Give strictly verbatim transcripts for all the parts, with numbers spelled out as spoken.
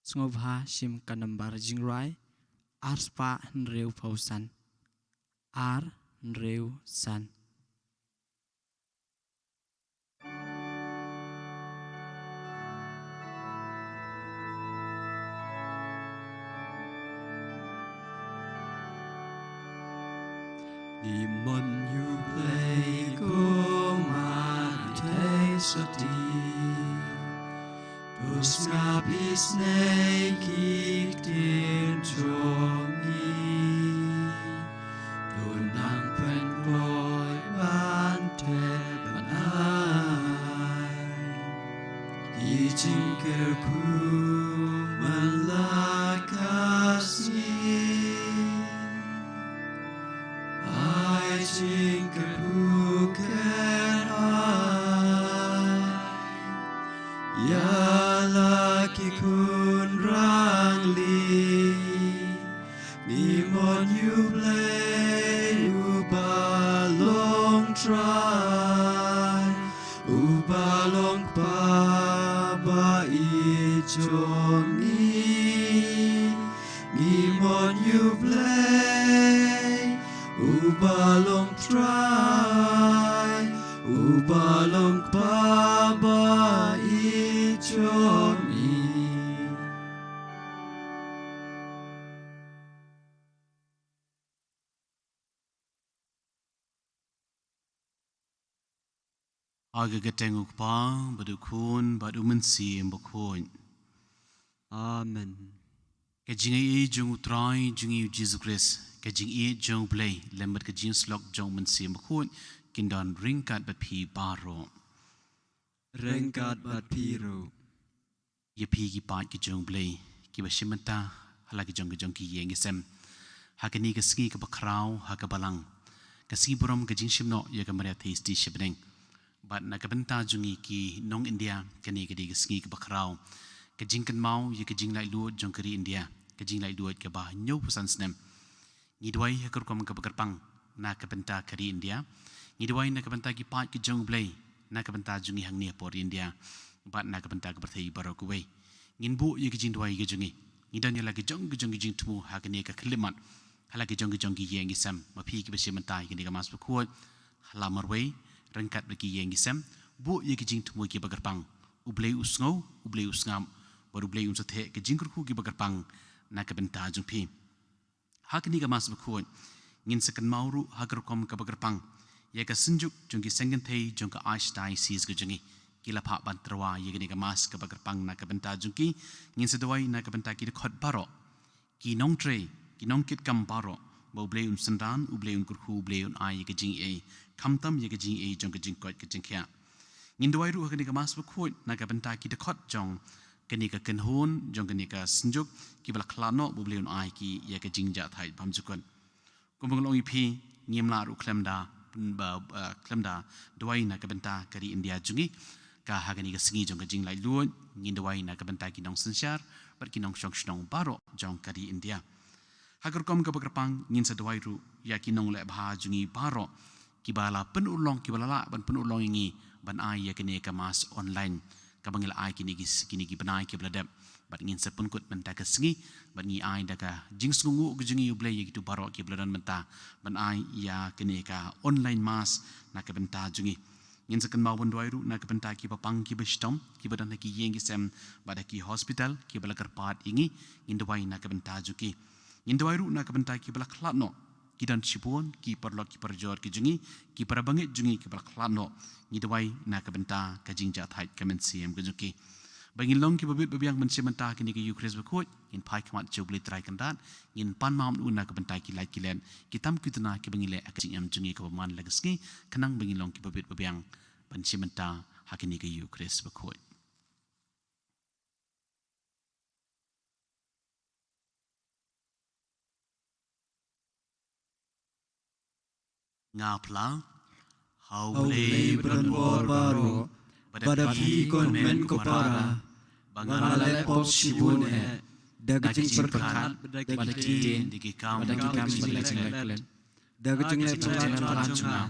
Sngewbha shim ka nambar jingrwai ar spah hynriew phew san, ar hynriew san. Ngi mon ïa U Blei kum ar ritei syrti. To sngap isynei ki ktien jong ngi. To nang pynkloi ban teh ban ai ki jingkyrkhu man la ka sngi. Ai jingkyrkhu kyrhai ïa la ki khun rangli. Ngi mon ïa U Blei uba long Trai, uba long Kpa ba ïeit jong ngi. Ngi mon ïa U Blei uba long Trai, uba long Kpa ba ïeit jong ngi. Ha ka kyrteng U Kpa bad U Khun bad U Mynsiem Bakhuid. Amen. Ka jingaiei jong U Trai jong ngi U Jisu Khrist, ka jingïeit jong U Blei lem bad ka jingïasyllok jong U Mynsiem Bakhuid kin don ryngkat bad phi baroh. Ryngkat bad phi ruh. Ïa phi ki paid ki jong U Blei kiba shim bynta ha la ki jong ki jong ki ïing ki sem ha kane ka sngi kaba khraw ha ka balang, ka sngi burom ka jingshim noh ïa ka Maria Theisotti sha bneng. Bad na ka bynta jong ngi ki nong India, kane ka dei ka sngi kaba khraw, ka jingkynmaw ïa ka jinglaitluid jong ka ri India, ka jinglaitluid kaba hynñiewphew san snem. Ngi duwai ha ka rukom kaba kyrpang na ka bynta ka ri India. Ngi duwai na ka bynta ki paid ki jong U Blei, na ka bynta jong ngi hangne hapoh ri India bad na ka bynta ka pyrthei baroh kawei. Ngin buh ïa ka jingduwai ka jong ngi. Ngi don ïa la ki jong ki jong ki jingthmu ha kane ka khyllipmat, ha la ki jong ki jong ki ïing ki sem. Ma phi kiba shim bynta ïa kane ka Mass Bakhuid ha la marwei ryngkat bad ki ïing ki sem, buh ïa ki jingthmu kiba kyrpang. U Blei u sngew, U Blei u sngap, bad U Blei un sa theh ki jingkyrkhu kiba kyrpang na ka bynta jong phi. Ha kane ka Mass Bakhuid ngin sa kynmaw ruh ha ka rukom kaba kyrpang ïa ka synjuk jong ki seng kynthei jong ka Archdiocese ka jong ngi, ki la phah ban tyrwa ïa kane ka Mass kaba kyrpang na ka bynta jong ki. Ngin sa duwai na ka bynta ki dkhot baroh, ki nongtrei, ki nongkitkam baroh, ba U Blei un synran, U Blei un kyrkhu, U Blei un ai ïa ka jingaiei, khamtam ïa ka jingaiei jong ka jingkoit ka jingkhiah. Ngin duwai ruh ha kane ka Mass Bakhuid na ka bynta ki dkhot jong kane ka kynhun, jong kane ka synjuk, kiba la khlad noh, ba U Blei un ai ki ïa ka jingjahthait bymjukut. Kumba nga la ong ïa phi, ngim lah ruh khlem da, ba, ba, khlem da duwai na ka bynta ka ri India jong ngi. Ka ha kane ka sngi jong ka jinglaitluid, ngin duwai na ka bynta ki nongsynshar bad ki nongshong shnong baroh jong ka ri India. Ha ka rukom kaba kyrpang ngin sa duwai ruh ïa ki nongleh bha jong ngi baroh, kiba la pynurlong, kiba la lah ban pynurlong ïa ngi ban ai ïa kane ka Mass online, kaba ngi la ai kine ki, kine ki bnai kiba la dep. Bad ngin sa pynkut mynta ka sngi bad ngi ai da ka jingsngewnguh ka jong ngi, U Blei, ïa kito baroh kiba la don mynta ban ai ïa kane ka online Mass na ka bynta jong ngi. Ngin sa kynmaw ban duwai ruh na ka bynta kiba pang kiba shitom, kiba don ha ki ïing ki sem bad ha ki hospital, kiba la kyrpad ïa ngi, ngin duwai na ka bynta jong ki. Ngin duwai ruh na ka bynta kiba la khlad noh, ki don shibun, ki paralok ki parajor ki jong ngi, ki parabangeit jong ngi kiba la khlad noh, ngi duwai na ka bynta ka jingjahthait ka mynsiem ka jong ki. Ba ngin long kiba bit ba biang ban shim bynta kane ka Eucharist Bakhuid, ngin phai khmat sha U Blei Trai Kynrad, ngin pan map na u na ka bynta ki lait ki let, ki tam ki tuna kiba ngi leh ha ka jingim jong ngi kaba man la ka sngi, khnang ba ngin long kiba bit ba biang ban shim bynta ha kane ka Eucharist Bakhuid. Nga phla ha U Blei ba don bor baroh, ba da phi ko hynmen ko para, ba nga la leh pop shibun eh, da ka jingpyrkhat, da ka ktien, da ki kam, da ki kam, da ka jingleh, da ka jingleh palat jong nga,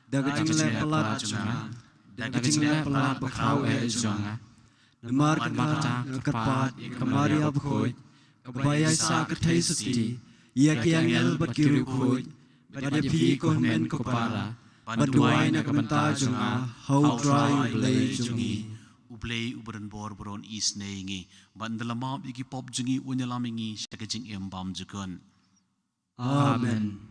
da ka jingleh palat jong nga, da ka jingleh palat ba khraw eh jong nga. Namar kata nga kyrpad ïa ka Maria Bakhuid, kaba ïaisah ka theisotti ïa ki angel bad ki riewkhuid, bad ïa phi ko hynmen ko para, ban duwai na ka bynta jong nga ha U Trai U Blei jong ngi. U Blei uba don bor baroh un isynei ïa ngi, bad un da la map ïa ki pop jong ngi, un ïalam ïa ngi sha ka jingim bymjukut. Amen.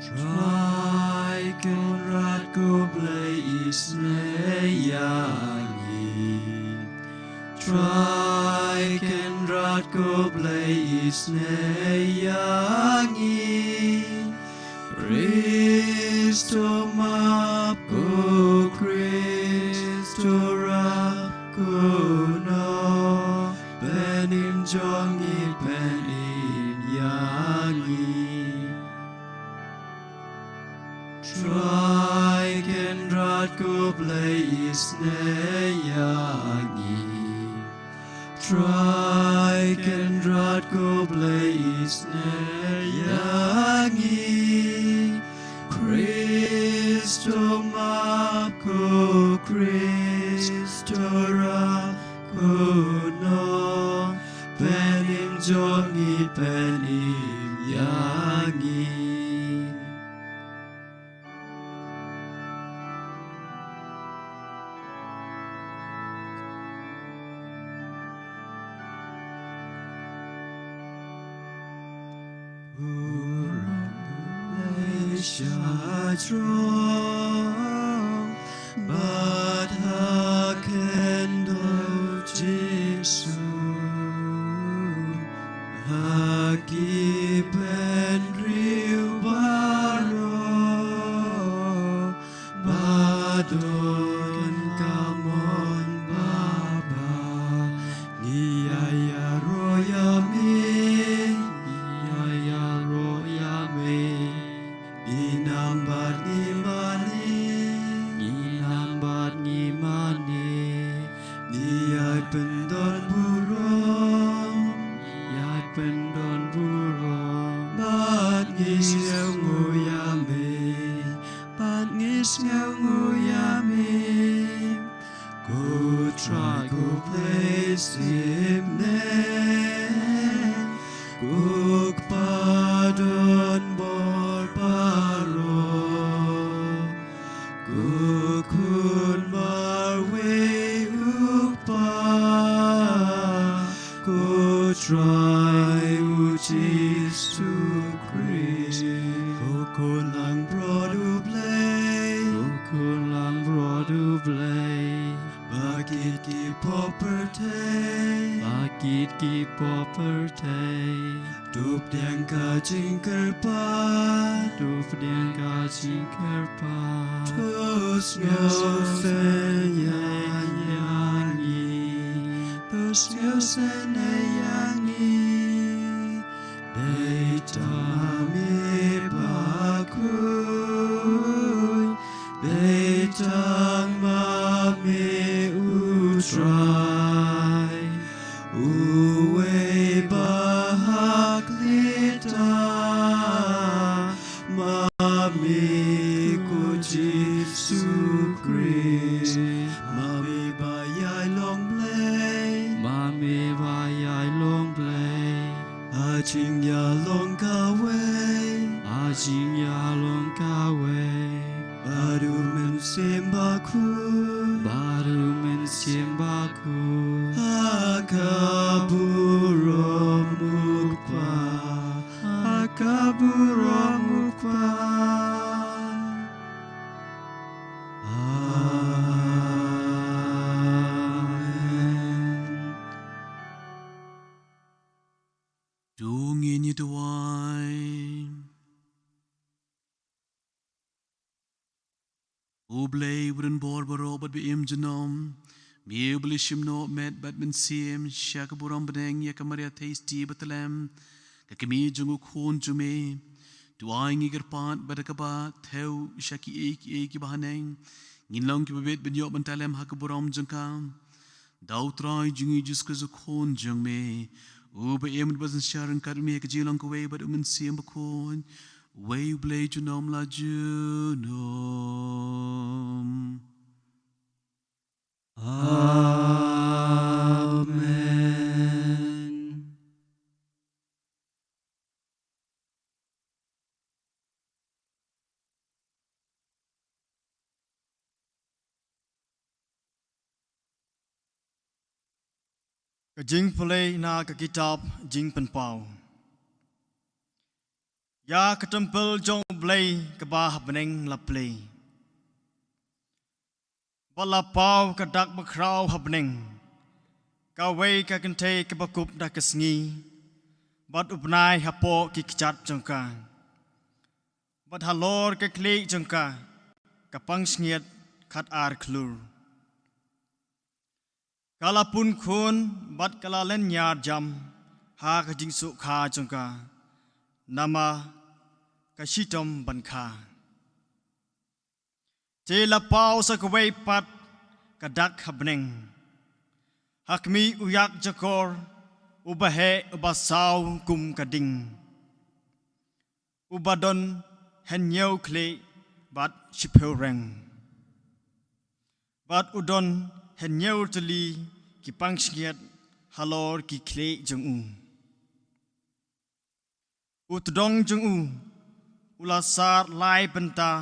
Trai Kynrad ko Blei isynei ïa ngi. Trai Kynrad ko Blei isynei ïa ngi. Khrist to map, ko Khrist to rap, ko nongpynim jong ngi pynim ïa ngi. Trai Kynrad ko Blei isynei ïa ngi. Trai Kynrad ko Blei isynei ïa ngi. Khrist to map, ko Khrist to rap, ko nongpynim jong ngi pynim ïa ngi. Burom U Blei sha jrong bad ha khyndew Jisu, ha ki bynriew baroh ba don ka mon babha. Ngi ïa ïaroh ïa me, ngi ïa ïaroh ïa me. Ngi nam bad ngi mane, ngi nam bad ngi mane. Ngi ïai pyndon burom, ngi ïai pyndon burom. Bad ngi sngewnguh ïa me, bad ngi sngewnguh ïa me. Ko Trai ko Blei isynei, ko Kpa don bor baroh, ko Khun marwei U Kpa, ko Trai U Jisu Khrist, ko Khun langbrot U Blei, ko Khun langbrot U Blei. Ba kit ki pop pyrthei, ba kit ki pop pyrthei. To pdiang ka jingkyrpad, to pdiang ka jingkyrpad. To sngewsynei ïa ngi, to sngewsynei ïa ngi. Dei tang ma me bakhuid, dei tang ma me U Trai, uwei ba ha khlieh tang ma me ko Jisu Khrist, ma me ba ïai long Blei, ma me ba ïai long Blei. Ha jingïalong kawei, ha jingïalong kawei. Bad U Mynsiem Bakhuid, bad U Mynsiem Bakhuid. Ha ka burom U Kpa, ha ka burom U Kpa. Amen. To ngin ïa duwai. U Blei uba don bor baroh bad ba im junom, me uba la shim noh met bad mynsiem sha ka burom bneng ïa ka Maria Theisotti Bathlem, ka kmie jong u Khun jong me. To ai ngi kyrpad bad da kaba thew sha kiei kiei kiba ha neng, ngin long kiba bit ban ïoh ban ïalam ha ka burom jong ka. Da U Trai jong ngi Jisu Khrist U Khun jong me, Uba im bad uba synshar ryngkat bad me ha ka jinglong kawei bad U Mynsiem Bakhuid, uwei U Blei junom la junom. Amen. Ka jingpule na ka kitab Jingpynpaw. Ïa ka templ jong U Blei kaba ha bneng la plie. Bad la paw ka dak bakhraw ha bneng, kawei ka kynthei kaba kup da ka sngi, bad u bnai hapoh ki kjat jong ka. Bad halor ka khlieh jong ka, ka pang shngit khat ar khlur. Ka la pun khun bad ka la lynñiar jam ha ka jingsuk kha jong ka, namar ka shitom ban kha. Te la paw sa kawei pat ka dak ha bneng, ha khmih u ïakjakor uba heh uba saw kum ka ding, uba don hynñiew khlieh bad shiphew reng, bad u don hynñiew tylli ki pang shngit halor ki khlieh jong u. U tdong jong u u la sar lai bynta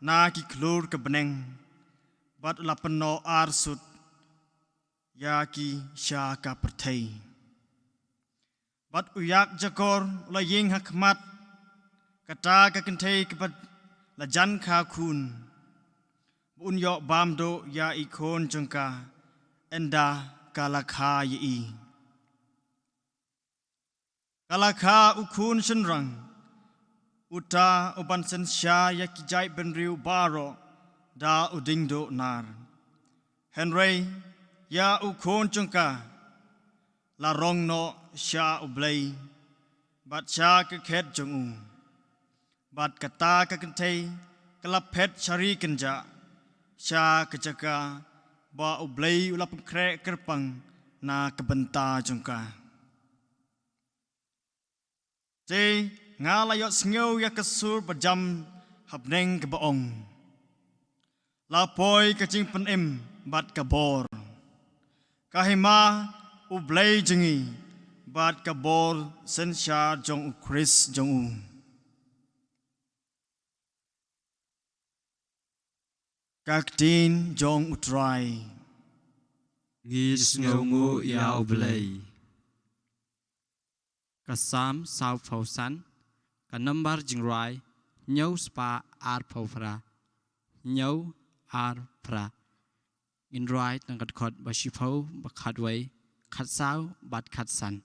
na ki khlur ka bneng, bad u la pynnoh arsut ïa ki sha ka pyrthei. Bad u ïakjakor u la ïeng ha khmat kata ka kynthei kaba la jan kha khun, ba un ïoh bam duh ïa i khun jong ka, ynda ka la kha ïa i. Ka la kha u khun shynrang, uta uban synshar ïa ki jaitbynriew baroh da u dieng duh nar. Hynrei ïa u khun jong ka la rong noh sha U Blei bad sha ka khet jong u. Bad kata ka kynthei ka la phet sha ri kynjah, sha ka jaka ba U Blei u la pynkhreh kyrpang na ka bynta jong ka. Te nga la ïohsngew ïa ka sur ba jam ha bneng kaba ong, la poi ka jingpynim bad ka bor, ka hima U Blei jong ngi, bad ka bor synshar jong U Khrist jong u. Ka ktien jong U Trai. Ngi sngewnguh ïa U Blei. Ka Salm sawphew san, ka nombar jingrwai hynñiew spah arphew phra, hynñiew ar phra. Ngin rwai tang ka dkhot ba shiphew, ba khatwei, khatsaw bad khatsan.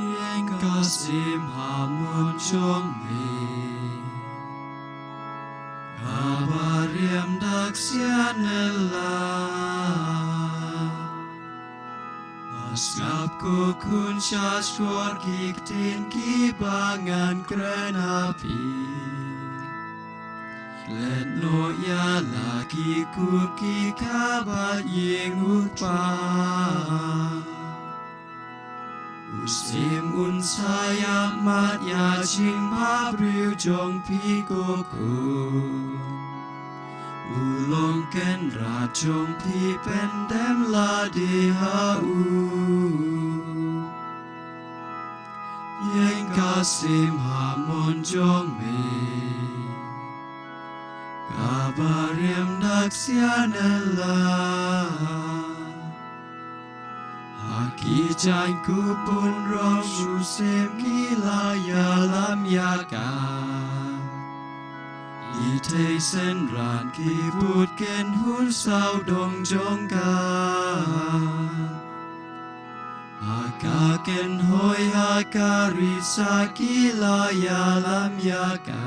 Ïeng ka sim ha mon jong me, kaba riam dak sian ïa la. Sngap ko khun sha shkor ki ktien kiba ngan kren ha phi. Klet noh ïa la ki kur ki kha bad ïing u Kpa. U Syiem un sa ïamat ïa jingbhabriew jong phi ko khun. U long kynrad jong phi pyndem lade ha u. Ïeng ka sim ha mon jong me, kaba riam dak sian ïa la. Ha ki jaiñ ku bun rong u Syiem ki la ïalam ïa ka. Ki thei synran ki bud kynhun sawdong jong ka. Ha ka kynhoi ha ka risa ki la ïalam ïa ka.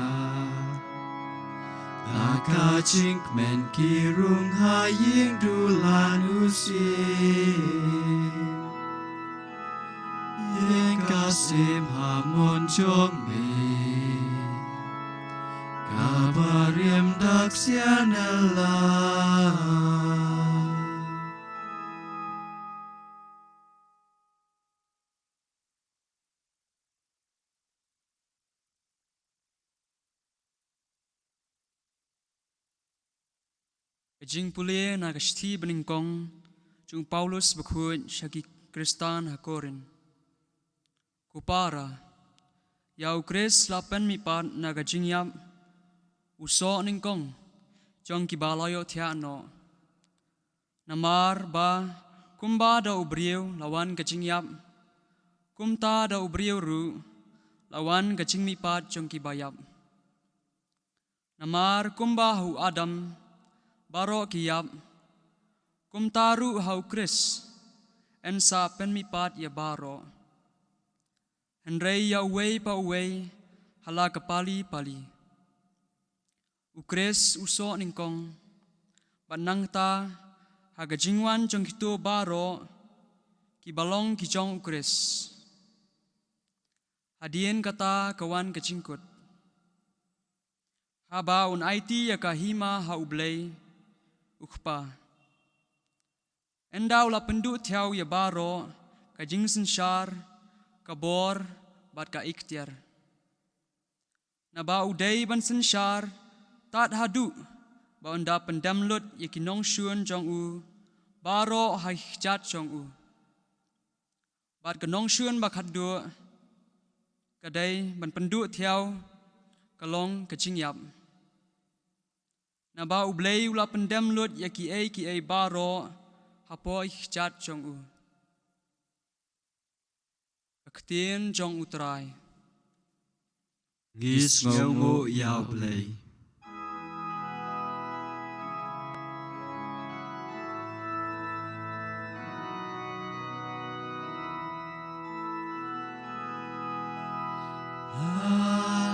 Ha ka jingkmen ki rung ha ïing dulan u Syiem. Ïeng ka Sim ha mon jong me, ka ba riam dak sian ella. Ka jingpule na ka shithi banyngkong jong u Paulus bakhuid sha ki Khristan ha Korinth. Ko para, ïa u Khrist la pynmihpat na ka jingïap, u soh nyngkong jong ki ba la ïohthiah noh. Namar ba kumba da u briew la wan ka jingïap, kumta da u briew ruh la wan ka jingmihpat jong ki ba ïap. Namar kumba ha u Adam baroh ki ïap, kumta ruh ha u Khrist yn sa pynmihpat ïa baroh. Hynrei ïa uwei pa uwei ha la ka pali pali. U Khrist u soh nyngkong, bad nangta ha ka jingwan jong kito baroh ki ba long ki jong u Khrist. Hadien kata ka wan ka jingkut, haba un aiti ïa ka hima ha U Blei U Kpa. Ynda u la pynduh thiaw ïa baroh ka jingsynshar, ka bor bad ka iktiar. Naba u dei ban synshar tad haduh ba un da pyndem lut ïa ki nongshun jong u baroh ha ki kjat jong u. Bad ka nongshun ba khatduh ka dei ban pynduh thiaw ka long ka jingïap. Naba U Blei u la pyndem lut ïa kiei kiei baroh hapoh ki kjat jong u. Ka ktien jong U Trai. Ngi sngewnguh ïa U Blei.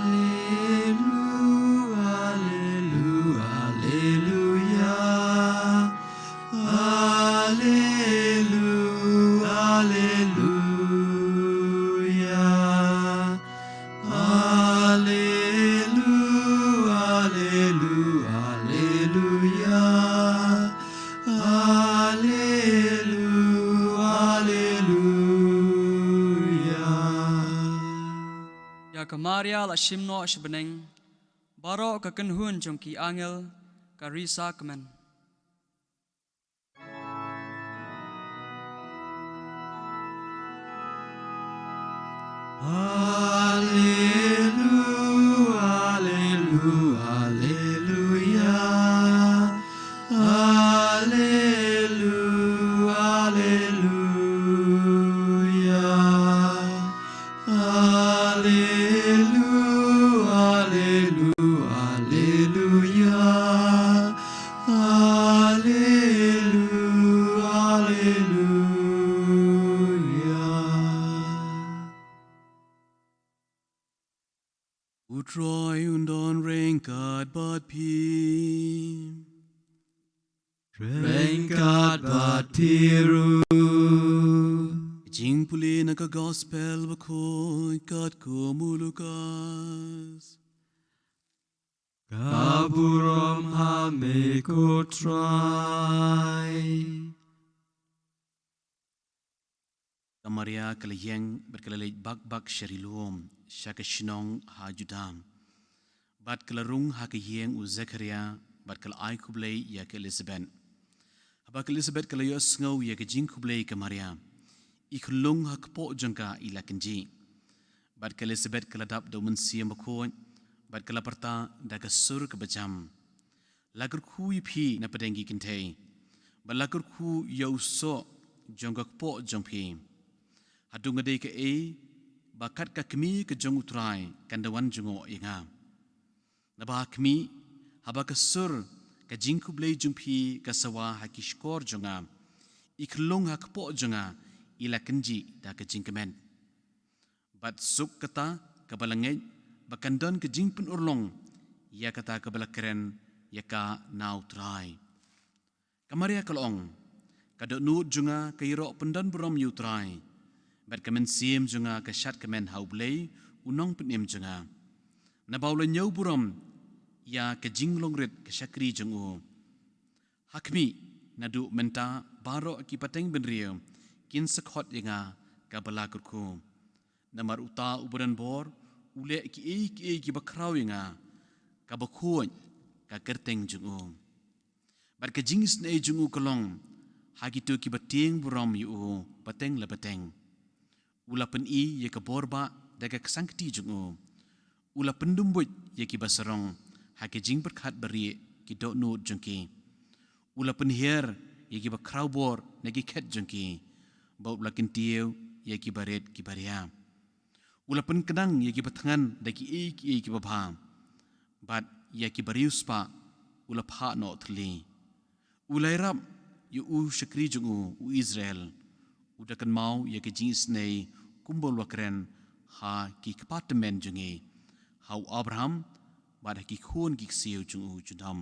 Alleluia, alleluia, alleluia, alleluia. Alleluia, alleluia, alleluia. Ïa ka Maria la shim noh sha bneng, baroh ka kynhun jong ki angel ka risa kmen. Alleluia, alleluia, alleluia. Alleluia, alleluia, alleluia. Alleluia, alleluia. U Trai un don ryngkat bad phi. Ryngkat bad phi ruh. Jingpule na ka Gospel bakhuid katkum u Lukas. Ka burom ha me ko Trai. Ka Maria ka la ïeng bad ka la leit bak bak sha ri lum, sha ka shnong ha Juda. Bad ka la rung ha ka ïing u Zekaria, bad ka la ai khublei ïa ka Elisabet. Haba ka Elisabet ka la ïohsngew ïa ka jingkhublei ka Maria, i khyllung ha kpoh jong ka i la kynjih. Bad ka Elisabet ka la dap da u Mynsiem Bakhuid, bad ka la pyrta da ka sur kaba jam. La kyrkhu ïa phi na pdeng ki kynthei, bad la kyrkhu ïa u soh jong ka kpoh jong phi. Haduh nga dei kaei ba kat ka kmie ka jong u Trai kan da wan jngoh ïa nga. Naba ha khmih, haba ka sur ka jingkhublei jong phi ka sawa ha ki shkor jong nga, i khyllung ha kpoh jong nga i la kynjih da ka jingkmen. Bad suk kata kaba la ngeit ba kan don ka jingpynurlong ïa kata kaba la kren ïa ka na u Trai. Ka Maria ka la ong, ka dohnud jong nga ka ïaroh pyndon burom ïa u Trai. Bad ka mynsiem jong nga ka shad kmen ha U Blei, U Nongpynim jong nga. Naba u la ñiew burom ïa ka jinglong rit ka shakri jong u. Ha khmih, naduh mynta baroh ki pateng bynriew kin sa khot ïa nga ka Bala Kyrkhu. Namar uta uba don bor u leh kiei kiei kiba khraw ïa nga, kaba khuid ka kyrteng jong u. Bad ka jingisynei jong u ka long ha kito kiba tieng burom ïa u pateng la pateng. U la pyni ïa ka bor bah da ka ksangkti jong u. U la pyndum buit ïa kiba sarong ha ka jingpyrkhat barieh ki dohnud jong ki. U la pynhiar ïa kiba khraw bor na ki khet jong ki, bad u la kyntiew ïa kiba rit kiba ria. U la pynkdang ïa kiba thngan da kiei kiei kiba bha, bad ïa kiba riewspah u la phah noh thylli. U la ïarap ïa u shakri jong u, u Israel, u da kynmaw ïa ka jingisynei kumba u la kren ha ki kpa tymmen jong ngi, ha u Abraham, bad ha ki khun ki ksiew jong u junom.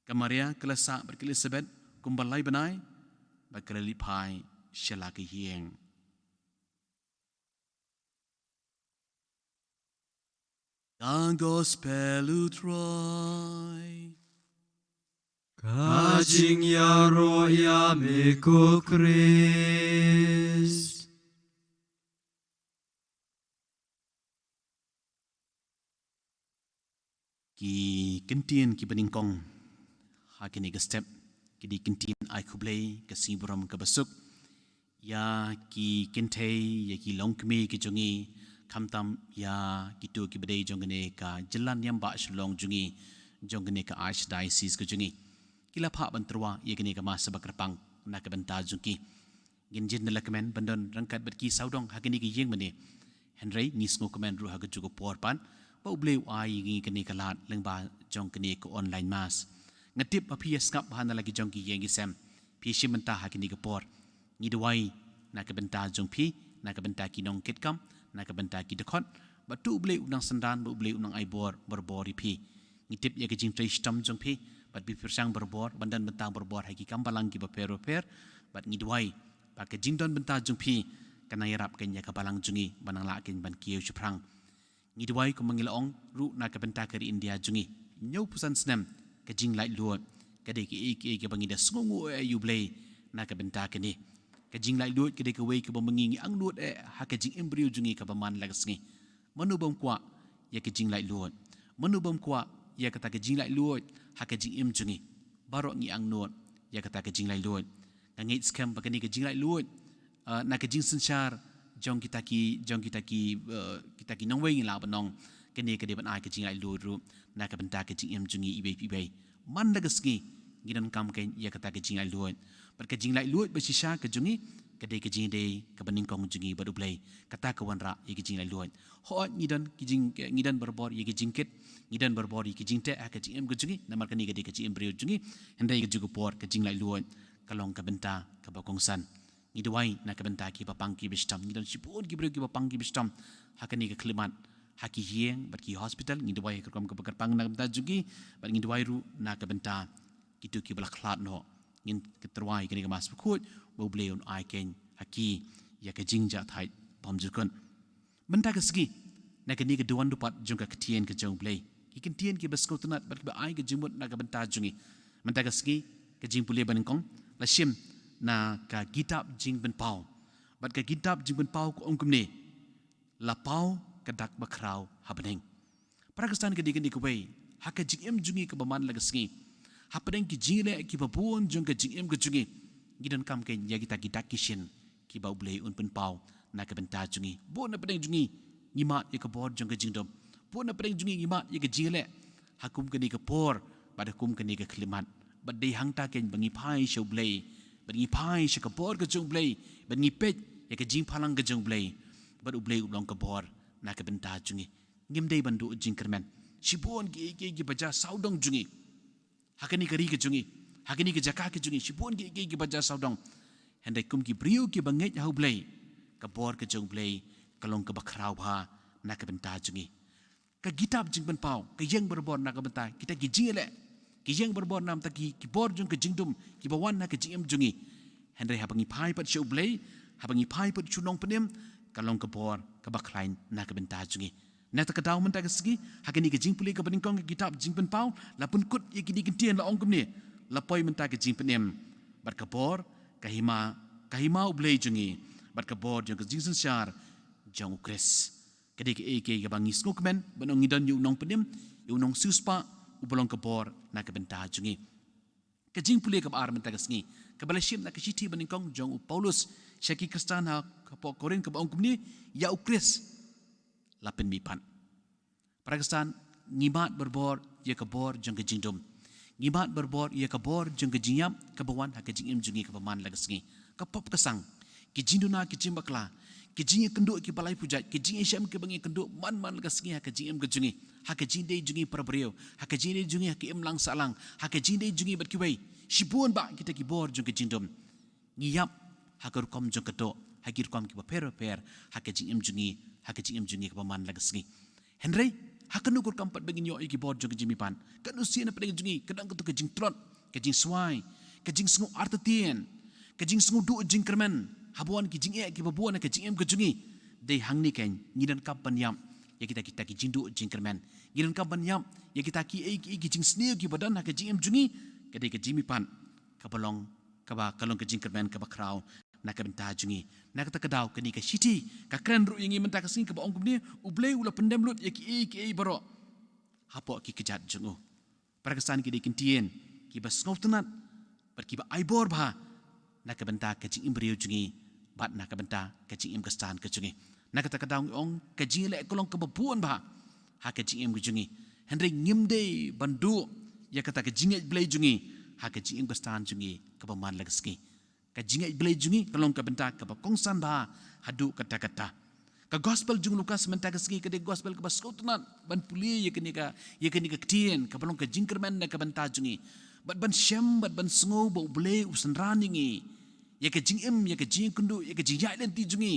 Ka Maria ka la sah bad ka Elisabet kumba lai bnai, bad ka la leit phai sha la ka ïing. Ka Gospel U Trai. Ka jingïaroh ïa me ko Khrist. Ki kyntien kiba nyngkong ha kine ki step ki dei kyntien ai khublei, ka sngi burom kaba suk ïa ki kynthei, ïa ki longkmie ki jong ngi, khamtam ïa kito kiba dei jong kane ka jylla niam bah Shillong jong ngi, jong kane ka Archdiocese ka jong ngi. Ki la phah ban tyrwa ïa kane ka Mass ba kyrpang na ka bynta jong ki. Ngin jin da la kmen ban don ryngkat bad ki sawdong ha kane ka ïing mane. Hynrei ngi sngewkmen ruh ha kajuh ka por pat ba U Blei u ai ïa ngi kane ka lad lyngba jong kane ka online Mass. Nga tip ba phi ïa sngap bha na la ki jong ki ïing ki sem, phi shim bynta ha kane ka por. Ngi duwai na ka bynta jong phi, na ka bynta ki nongkitkam, na ka bynta ki dkhot, ba to U Blei u nang synran, ba U Blei u nang ai bor barabor ïa phi. Ngi tip ïa ka jingtrei shitom jong phi, bad phi pyrshang barabor ban don bynta barabor ha ki kam balang kiba pher bapher, bad ngi duwai ba ka jingdon bynta jong phi kan nang ïarap kein ïa ka balang jong ngi ban nang lah kein ban kiew shaphrang. Ngi duwai kumba ngi la ong ruh na ka bynta ka ri India jong ngi. Hynñiewphew san snem ka jinglaitluid ka dei kiei kiei kiba ngi da sngewnguh eh ïa U Blei na ka bynta kane. Ka jinglaitluid ka dei kawei kaba ma ngi ngi angnud eh ha ka jingim briew jong ngi kaba man la ka sngi. Mano bym kwah ïa ka jinglaitluid? Mano bym kwah ïa kata ka jinglaitluid ha ka jingim jong ngi? Baroh ngi angnud ïa kata ka jinglaitluid. Nga ngeit skhem ba kane ka jinglaitluid, ah, na ka jingsynshar jong kita ki, jong kita ki, eh, kita ki nongwei ngi lah ban ong, kane ka dei ban ai ka jinglaitluid ruh na ka bynta ka jingim jong ngi iwei pa iwei. Man la ka sngi ngi donkam kein ïa kata ka jinglaitluid. Bad ka jinglaitluid ba shisha ka jong ngi ka dei ka jingïadei kaba nyngkong jong ngi bad U Blei. Kata ka wanrah ïa ka jinglaitluid. Hooid ngi don ki jing, ngi don barabor ïa ki jingkit, ngi don barabor ïa ki jingteh ha ka jingim ka jong ngi, namar kane ka dei ka jingim briew jong ngi. Hynrei kajuh ka por ka jinglaitluid ka long ka bynta kaba kongsan. Ngi duwai na ka bynta kiba pang kiba shitom, ngi don shibun ki briew kiba pang kiba shitom ha kane ka khyllipmat, ha ki ïing bad ki hospital, ngi duwai ha ka rukom kaba kyrpang na ka bynta jong ki, bad ngi duwai ruh na ka bynta kito kiba la khlad noh. Ngin kyntrei ïa kane ka Mass bakhuid ba U Blei un ai kein ha ki ïa ka jingjahthait bymjukut. Mynta ka sngi, na kane ka duwan dupat jong ka ktien ka jong U Blei, ki ktien kiba sngewtynnat bad kiba ai ka jingmut na ka bynta jong ngi. Mynta ka sngi, ka jingpule ba nyngkong la shim na ka kitab Jingpynpaw. Bad ka kitab Jingpynpaw ka ong kumne: La paw ka dak bakhraw ha bneng. Para Khristan, ka dei kane kawei ha ka jingim jong ngi kaba man la ka sngi. Hapdeng ki jingïaleh kiba bun jong ka jingim ka jong ngi, ngi donkam kein ïa kita ki dak ki shin kiba U Blei un pynpaw na ka bynta jong ngi. Bun hapdeng jong ngi ngi mad ïa ka bor jong ka jingdum. Bun hapdeng jong ngi ngi mad ïa ka jingïaleh ha kum kane ka por bad ha kum kane ka khyllipmat. Bad dei hangta kein ba ngi phai sha U Blei, bad ngi phai sha ka bor ka jong U Blei, bad ngi peit ïa ka jingphalang ka jong U Blei, bad U Blei u long ka bor na ka bynta jong ngi. Ngim dei ban duh jingkyrmen. Shibun kiei kiei kiba jia sawdong jong ngi ha kane ka ri ka jong ngi, ha kane ka jaka ka jong ngi, shibun kiei kiei kiba jia sawdong. Hynrei kum ki briew kiba ngeit ha U Blei, ka bor ka jong U Blei ka long kaba khraw bha na ka bynta jong ngi. Ka kitab Jingpynpaw ka ïeng barabor na ka bynta kita ki jingïaleh, ka ïeng barabor na ka bynta ki, ki bor jong ka jingdum kiba wan ha ka jingim jong ngi. Hynrei haba ngi phai pat sha U Blei, Haba ngi phai pat shu nongpynim, ka long ka bor kaba khlaiñ na ka bynta jong ngi. Na kata ka daw mynta ka sngi, ha kane ka jingpule kaba nyngkong ka kitab Jingpynpaw, la pynkut ïa kine ki ktien, la ong kumne: La poi mynta ka jingpynim, bad ka bor ka hima, ka hima U Blei jong ngi, bad ka bor jong ka jingsynshar jong U Khrist. Ka dei kaei kaei kaba ngi sngewkmen, ban ong ngi don ïa u nongpynim, ïa u nongsiewspah, uba long ka bor na ka bynta jong ngi. Ka jingpule kaba ar mynta ka sngi, kaba la shim na ka shithi banyngkong jong u Paulus sha ki Khristan ha, hapoh Korinth, kaba ong kumne: Ïa U Khrist la pynmihpat. Para Khristan, ngi mad barabor ïa ka bor jong ka jingdum. Ngi mad barabor ïa ka bor jong ka jingïap kaba wan ha ka jingim jong ngi kaba man la ka sngi. Ka pop ka sang, ki jingduna, ki jingbakla, ki jingïakynduh kiba laiphew jait, ki jingïashem kiba ngi ïakynduh man man la ka sngi ha ka jingim ka jong ngi, ha ka jingdei jong ngi para briew, ha ka jingdei jong ngi ha ka imlang sahlang, ha ka jingdei jong ngi bad kiwei. Shibun bah kita ki bor jong ka jingdum. Ngi ïap ha ka rukom jong ka doh, ha ki rukom kiba pher bapher, ha ka jingim jong ngi, ha ka jingim jong ngi kaba man la ka sngi. Hynrei ha kano ka rukom pat ba ngin ïoh ïa ki bor jong ka jingmihpat, kano sien hapdeng jong ngi ka don kato ka jingtlot, ka jingswai, ka jingsngew artatien, ka jingsngewduh jingkyrmen, haba wan ki jingeh kiba bun ha ka jingim ka jong ngi. Dei hangne keiñ ngi donkam ban ïap ïa kita, kita ki jingduh jingkyrmen. Ngi donkam ban ïap ïa kita kiei kiei ki jingsniew kiba don ha ka jingim jong ngi. Ka dei ka jingmihpat kaba long, kaba, ka long ka jingkyrmen kaba khraw na ka bynta jong ngi. Na kata ka daw kane ka shithi ka kren ruh ïa ngi mynta ka sngi kaba ong kumne: U Blei u la pyndem lut ïa kiei kiei baroh hapoh ki kjat jong u. Para Khristan, ki dei ki ktien kiba sngewtynnat bad kiba ai bor bha na ka bynta ka jingim briew jong ngi bad na ka bynta ka jingim Khristan ka jong ngi. Na kata ka daw ngi ong ka jingïaleh ka long kaba bun bha ha ka jingim ka jong ngi. Hynrei ngim dei ban duh ïa kata ka jingngeit Blei jong ngi ha ka jingim Khristan jong ngi kaba man la ka sngi. Ka jingngeit Blei jong ngi ka long ka bynta kaba kongsan bha haduh katta katta. Ka gospel jong u Lukas mynta ka sngi ka dei ka gospel kaba sngewtynnat ban pule ïa kane ka, ïa kane ka ktien kaba long ka jingkyrmen na ka bynta jong ngi, bad ban shem bad ban sngew ba U Blei u synran ïa ngi, ïa ka jingim, ïa ka jingïakynduh, ïa ka jingïaid lynti jong ngi.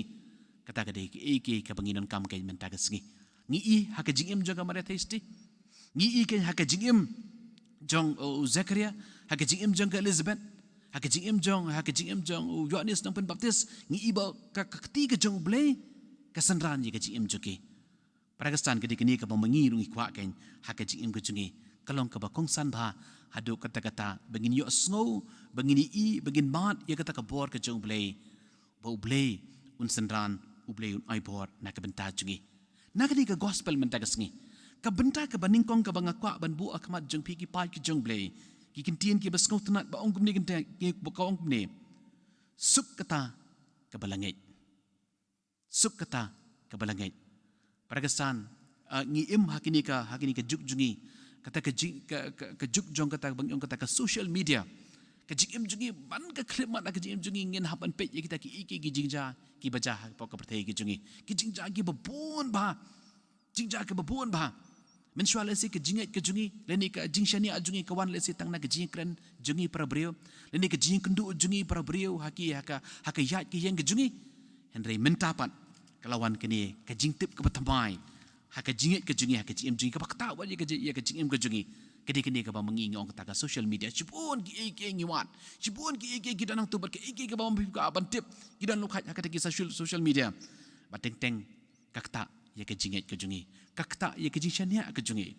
Kata ka dei kaei kaei kaba ngi donkam keiñ mynta ka sngi. Ngi ïohi ha ka jingim jong ka Maria Theisotti, ngi ïohi keiñ ha ka jingim jong, uh, u Zakaria, ha ka jingim jong ka Elizabeth, ha ka jingim jong, ha ka jingim jong u Ïoannis Nongpynbaptis, ngi ïohi ba ka, ka kti ka jong U Blei ka synran ïa ka jingim jong ki. Para Khristan, ka dei kane kaba ma ngi ruh ngi kwah keiñ ha ka jingim ka jong ngi, ka long kaba kongsan bha haduh katta katta, ba ngin ïohsngew, ba ngin ïohi, ba ngin mad ïa kata ka bor ka jong U Blei, ba U Blei un synran, U Blei un ai bor na ka bynta jong ngi. Na kane ka gospel mynta ka sngi, ka bynta kaba nyngkong kaba nga kwah ban buh ha khmat jong phi ki paid ki jong U Blei, ki ktien kiba sngewtynnat ba ong kumne, ki ktien kiba ong kumne: Suk kata kaba la ngeit. Suk kata kaba la ngeit. Para Khristan, ah, ngi im ha kane ka, ha kane ka juk jong ngi, kata ka jing, ka, ka, ka juk jong kata ba ngi ong kata ka social media. Ka jingim jong ngi, man ka khyllipmat ha ka jingim jong ngi ngin hap ban peit ïa kita kiei kiei ki jingjia kiba jia hapoh ka pyrthei ka jong ngi. Ki jingjia kiba bun bha. Jingjia kiba bun bha. Mynshuwa lehse ka jingngeit ka jong ngi, lane ka jingshaniah jong ngi ka wan lehse tang na ka jingkren jong ngi para briew, lane ka jingkynduh jong ngi para briew ha ki, ha ka, ha ka ïaid ka ïeng ka jong ngi. Hynrei mynta pat ka la wan kane ka jingtip kaba thymmai ha ka jingngeit ka jong ngi, ha ka jingim jong ngi, kaba ktah wat ïa ka ji-, ïa ka jingim ka jong ngi. Ka dei kane kaba ma ngi ngi ong kata ka social media. Shibun kiei kiei ngi wad, shibun kiei kiei ki don hangto, bad kiei kiei kaba ma phi kwah ban tip ki don lyngkhat ha kata ki social, social media. Bad teng teng ka ktah ïa ka jingngeit ka jong ngi, ka ktah ïa ka jingshaniah ka jong ngi.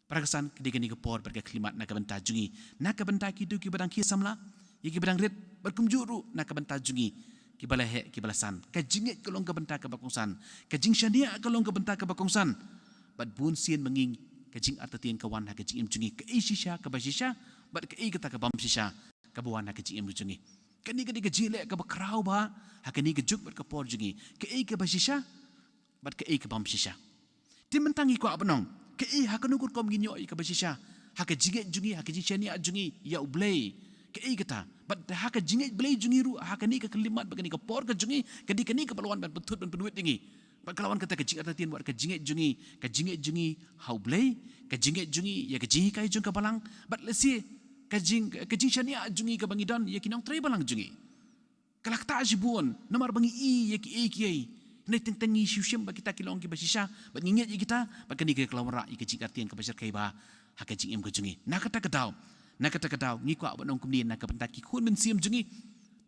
Para Khristan, ka dei kane ka por bad ka khyllipmat na ka bynta jong ngi, na ka bynta kito kiba dang khie samla, ïa kiba dang rit, bad kumjuh ruh na ka bynta jong ngi kiba la heh, kiba la san. Ka jingngeit ka long ka bynta kaba kongsan, ka jingshaniah ka long ka bynta kaba kongsan. Bad bun sien ma ngi ka jingartatien ka wan ha ka jingim jong ngi, kaei shisha kaba shisha bad kaei kata ka bym shisha kaba wan ha ka jingim jong ngi. Kane ka dei ka jingleh kaba khraw bha ha kane ka juk bad ka por jong ngi, kaei kaba shisha bad kaei ka bym shisha. Te mynta ngi kwah ban ong, kaei, ha kano ka rukom ngin ïoh ïa kaba shisha ha ka jingngeit jong ngi, ha ka jingshaniah jong ngi ïa U Blei? Kaei kata? Bad ha ka jingngeit Blei jong ngi ruh ha kane ka khyllipmat bad kane ka por ka jong ngi, ka dei kane kaba la wan ban pynthut ban pynwit ïa ngi. Bad ka la wan kata ka jingartatien wat ka jingngeit jong ngi, ka jingngeit jong ngi ha U Blei, ka jingngeit jong ngi ïa ka jinghikai jong ka Balang, bad lehse ka jing, ka jingshaniah jong ngi kaba ngi don ïa ki nongtrei balang jong ngi. Ka la ktah shibun namar ba ngi ïohi ïa kiei kiei. Hynrei teng teng ngi shu shim ba kita ki long kiba shisha bad ngi ngeit ïa kita, bad kane ka la wanrah ïa ka jingartatien kaba shyrkhei bha ha ka jingim ka jong ngi. Na kata ka daw, na kata ka daw ngi kwah ban ong kumne na ka bynta ki khun mynsiem jong ngi,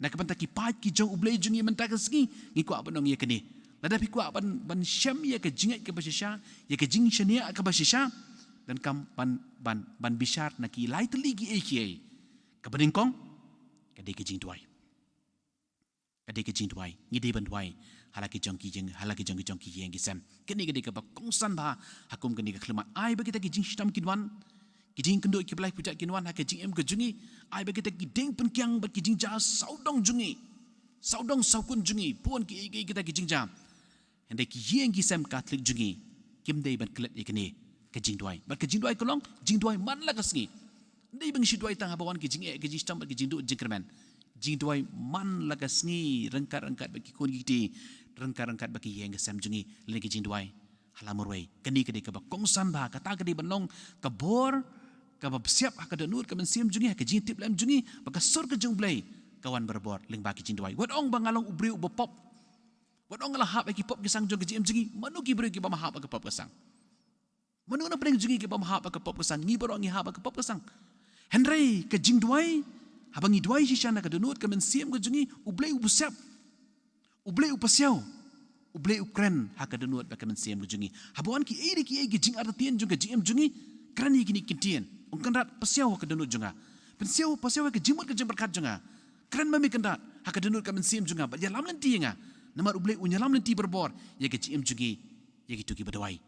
Na ka bynta ki paid ki jong U Blei jong ngi mynta ka sngi, ngi kwah ban ong ïa kane. Lada phi kwah ban, ban shem ïa ka jingngeit kaba shisha, ïa ka jingshaniah kaba shisha, donkam ban, ban, ban bishar na ki lai tylli ki ei ki ei. Kaba nyngkong, ka dei ka jingduwai. Ka dei ka jingduwai, ngi dei ban duwai ha la ki jong ki jing, ha la ki jong ki jong ki ïing ki sem. Kane ka dei kaba kongsan bha ha kum kane ka khyllipmat. Ai ba kita ki jingshitom kin wan, ki jingkynduh kiba lai pyrshah kin wan ha ka jingim ka jong ngi. Ai ba kita ki dieng pynkiang bad ki jingjia sawdong jong ngi, sawdong sawkun jong ngi, bun ki ei ki ei kita ki jingjia. Hynrei ki ïing ki sem Katholik jong ngi kim dei ban klet ïa kane ka jingduwai. Bad ka jingduwai ka long jingduwai man la ka sngi. Ym dei ba ngi shu duwai tang haba wan ki jingeh, ki jingshitom bad ki jingduh jingkyrmen. Jingduwai man la ka sngi, ryngkat ryngkat bad ki khun ki kti, ryngkat ryngkat bad ki ïing ki sem jong ngi. Lane ka jingduwai ha la marwei. Kane ka dei kaba kongsan bha, kata ka dei ban long ka bor kaba bsiap ha ka dohnud ka mynsiem jong ngi, ha ka jingtip lem jong ngi, ba ka sur ka jong U Blei ka wan barabor lyngba ki jingduwai. Wat ong ba nga long u briew uba pop. Wat ong nga la hap ha ki pop ki sang jong ka jingim jong ngi. Mano ki briew kiba ym hap ha ka pop ka sang? Mano na pdeng jong ngi kiba ym hap ha ka pop ka sang? Ngi baroh ngi hap ha ka pop ka sang. Hynrei ka jingduwai, haba ngi duwai shisha na ka dohnud ka mynsiem ka jong ngi, U Blei u bsiap, U Blei u pasiaw, U Blei u kren ha ka dohnud bad ka mynsiem ka jong ngi. Haba wan ki ei ki ei ki jingartatien jong ka jingim jong ngi, kren ïa kine ki ktien. Ong Kynrad, pasiaw ha ka dohnud jong nga. Pasiaw, pasiaw ha ka jingmut ka jingpyrkhat jong nga. Kren ma me Kynrad ha ka dohnud ka mynsiem jong nga bad ïalam lynti ïa nga. Namar U Blei un ïalam lynti barabor ïa ka jingim jong ngi, ïa kito kiba duwai.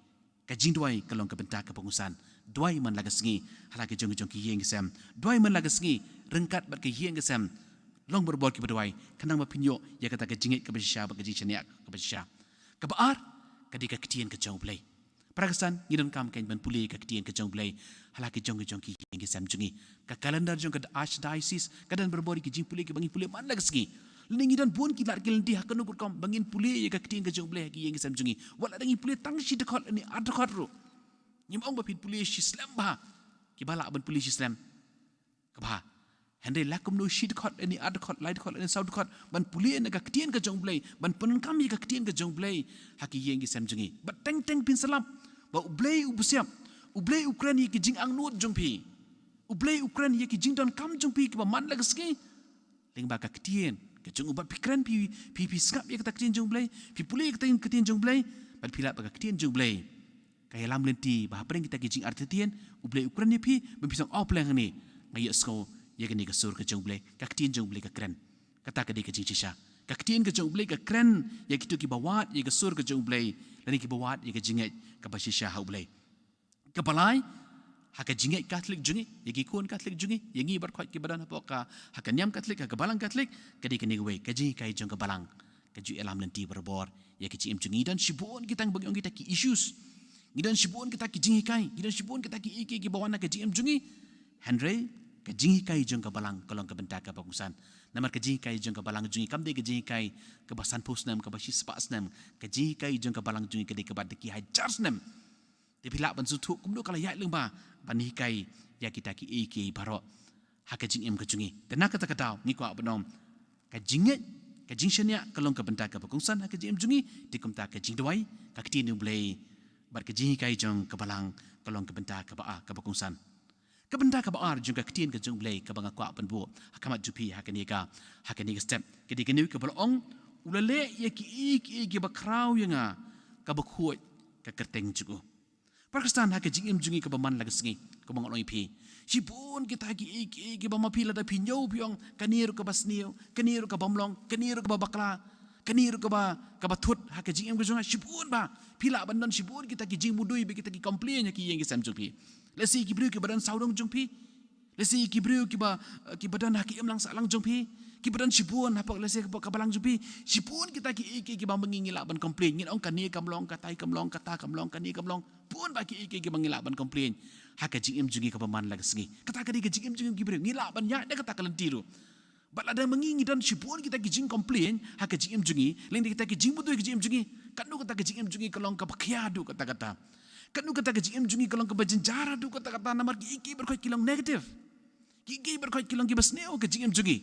Ka jingduwai ka long ka bynta kaba kongsan. Duwai man la ka sngi ha la ki jong ki jong ki ïing ki sem. Duwai man la ka sngi ryngkat bad ki ïing ki sem. Long barabor kiba duwai khnang ba phin ïoh ïa kata ka jingngeit kaba shisha bad ka jingshaniah kaba shisha. Kaba ar, ka dei ka ktien ka jong U Blei. Para ki san, ngi donkam kein ban pule ka ktien ka jong U Blei ha la ki jong ki jong ki ïing ki sem jong ngi. Ka calendar jong ka Archdiocese ka don barabor ïa ki jingpule kiba ngi pule man la ka sngi. Lane ngi don bun ki lad ki lynti ha kano ka rukom ba ngin pule ïa ka ktien ka jong U Blei ha ki ïing ki sem jong ngi. Wat la dang ngi pule tang shi dkhot lane ar dkhot ruh, ngim ong ba phin pule shi slem bha. Kiba lah ban pule shi slem, ka bha. Hynrei la kumno shi dkhot lane ar dkhot, lai dkhot lane saw dkhot, ban pule na ka ktien ka jong U Blei, ban pyndonkam ïa ka ktien ka jong U Blei ha ki ïing ki sem jong ngi. Bad teng teng phin sa lap ba U Blei u bsiap, U Blei u kren ïa ki jingangnud jong phi, U Blei u kren ïa ki jingdonkam jong phi kiba man la ka sngi lyngba ka ktien ka jong U. Bad phi kren, phi, phi, phi sngap ïa kata ka ktien jong U Blei, phi pule ïa kata ka ktien jong U Blei, bad phi lap ba ka ktien jong U Blei ka ïalam lynti ba hapdeng kita ki jingartatien U Blei u kren ïa phi, ba phi sa ong, "O Blei, hangne nga ïohsngew ïa kane ka sur ka jong U Blei, ka ktien jong U Blei ka kren." Kata ka dei ka jingshisha. Ka ktien ka jong U Blei ka kren ïa kito kiba wad ïa ka sur ka jong U Blei, lane kiba wad ïa ka jingngeit kaba shisha ha U Blei. Kaba lai, ha ka jingngeit Katholik jong ngi, ïa ki khun Katholik jong ngi, ïa ngi baroh kiba don hapoh ka, ha ka niam Katholik, ha ka balang Katholik, ka dei kane kawei ka jinghikai jong ka balang. Ka ju ïalam lynti barabor ïa ka jingim jong ngi. Ngi don shibun kita, ba ngi ong kita, ki issues. Ngi don shibun kita ki jinghikai, ngi don shibun kita ki ei ki ei kiba wan ha ka jingim jong ngi. Hynrei ka jinghikai jong ka balang ka long ka bynta kaba kongsan. Namar ka jinghikai jong ka balang jong ngi kam dei ka jinghikai kaba sanphew snem, kaba shispah snem. Ka jinghikai jong ka balang jong ngi ka dei kaba da ki hajar snem. Te phi lah ban sngewthuh kumno ka la ïaid lyngba ban hikai ïa kita ki ei ki ei baroh ha ka jingim ka jong ngi. Te na kata ka daw ngi kwah ban ong, ka jingngeit, ka jingshaniah ka long ka bynta kaba kongsan ha ka jingim jong ngi. Te kumta ka jingduwai, ka ktien U Blei, bad ka jinghikai jong ka balang ka long ka bynta kaba ar, kaba kongsan. Ka bynta kaba ar jong ka ktien ka jong U Blei kaba nga kwah ban buh ha khmat jong phi ha kane ka, ha kane ka step, ka dei kane kaba la ong, "U la leh ïa ki ei ki ei kiba khraw ïa nga kaba khuid ka kyrteng jong u." Para Khristan, ha ka jingim jong ngi kaba man la ka sngi, kaba nga ong ïa phi, shibun kita ki ei ki ei kiba ma phi lada phi ñiew phi ong, "Kane ruh kaba sniew, kane ruh ka bym long, kane ruh kaba bakla, kane ruh kaba, kaba thut ha ka jingim ka jong nga." Shibun bha. Phi lah ban don shibun kita ki jingmudui bad kita ki complain ha ki ïing ki sem jong phi. Lehse ki briew kiba don sawdong jong phi, lehse ki briew kiba, eh, kiba don ha ka imlang sahlang jong phi, kiba don shibun hapoh, lehse hapoh ka balang jong phi. Shibun kita ki ei ki ei kiba ma ngi ngi lah ban complain, ngin ong, "Kane kam long, katai kam long, kata kam long, kane kam long." Bun bha ki ei ki ei kiba ngi lah ban complain ha ka jingim jong ngi kaba man la ka sngi. Kata ka dei ka jingim jong ngi ki briew, ngi lah ban ïaid da kata ka lynti ruh. Bad lada ma ngi ngi don shibun kita ki jingcomplain ha ka jingim jong ngi, lane kita ki jingmudui ha ka jingim jong ngi, katno kata ka jingim jong ngi ka long kaba khia haduh katta katta. Katno kata ka jingim jong ngi ka long kaba jynjar haduh katta katta, namar ki ei ki ei baroh ki long negative. Ki ei ki ei baroh ki long kiba sniew ha ka jingim jong ngi.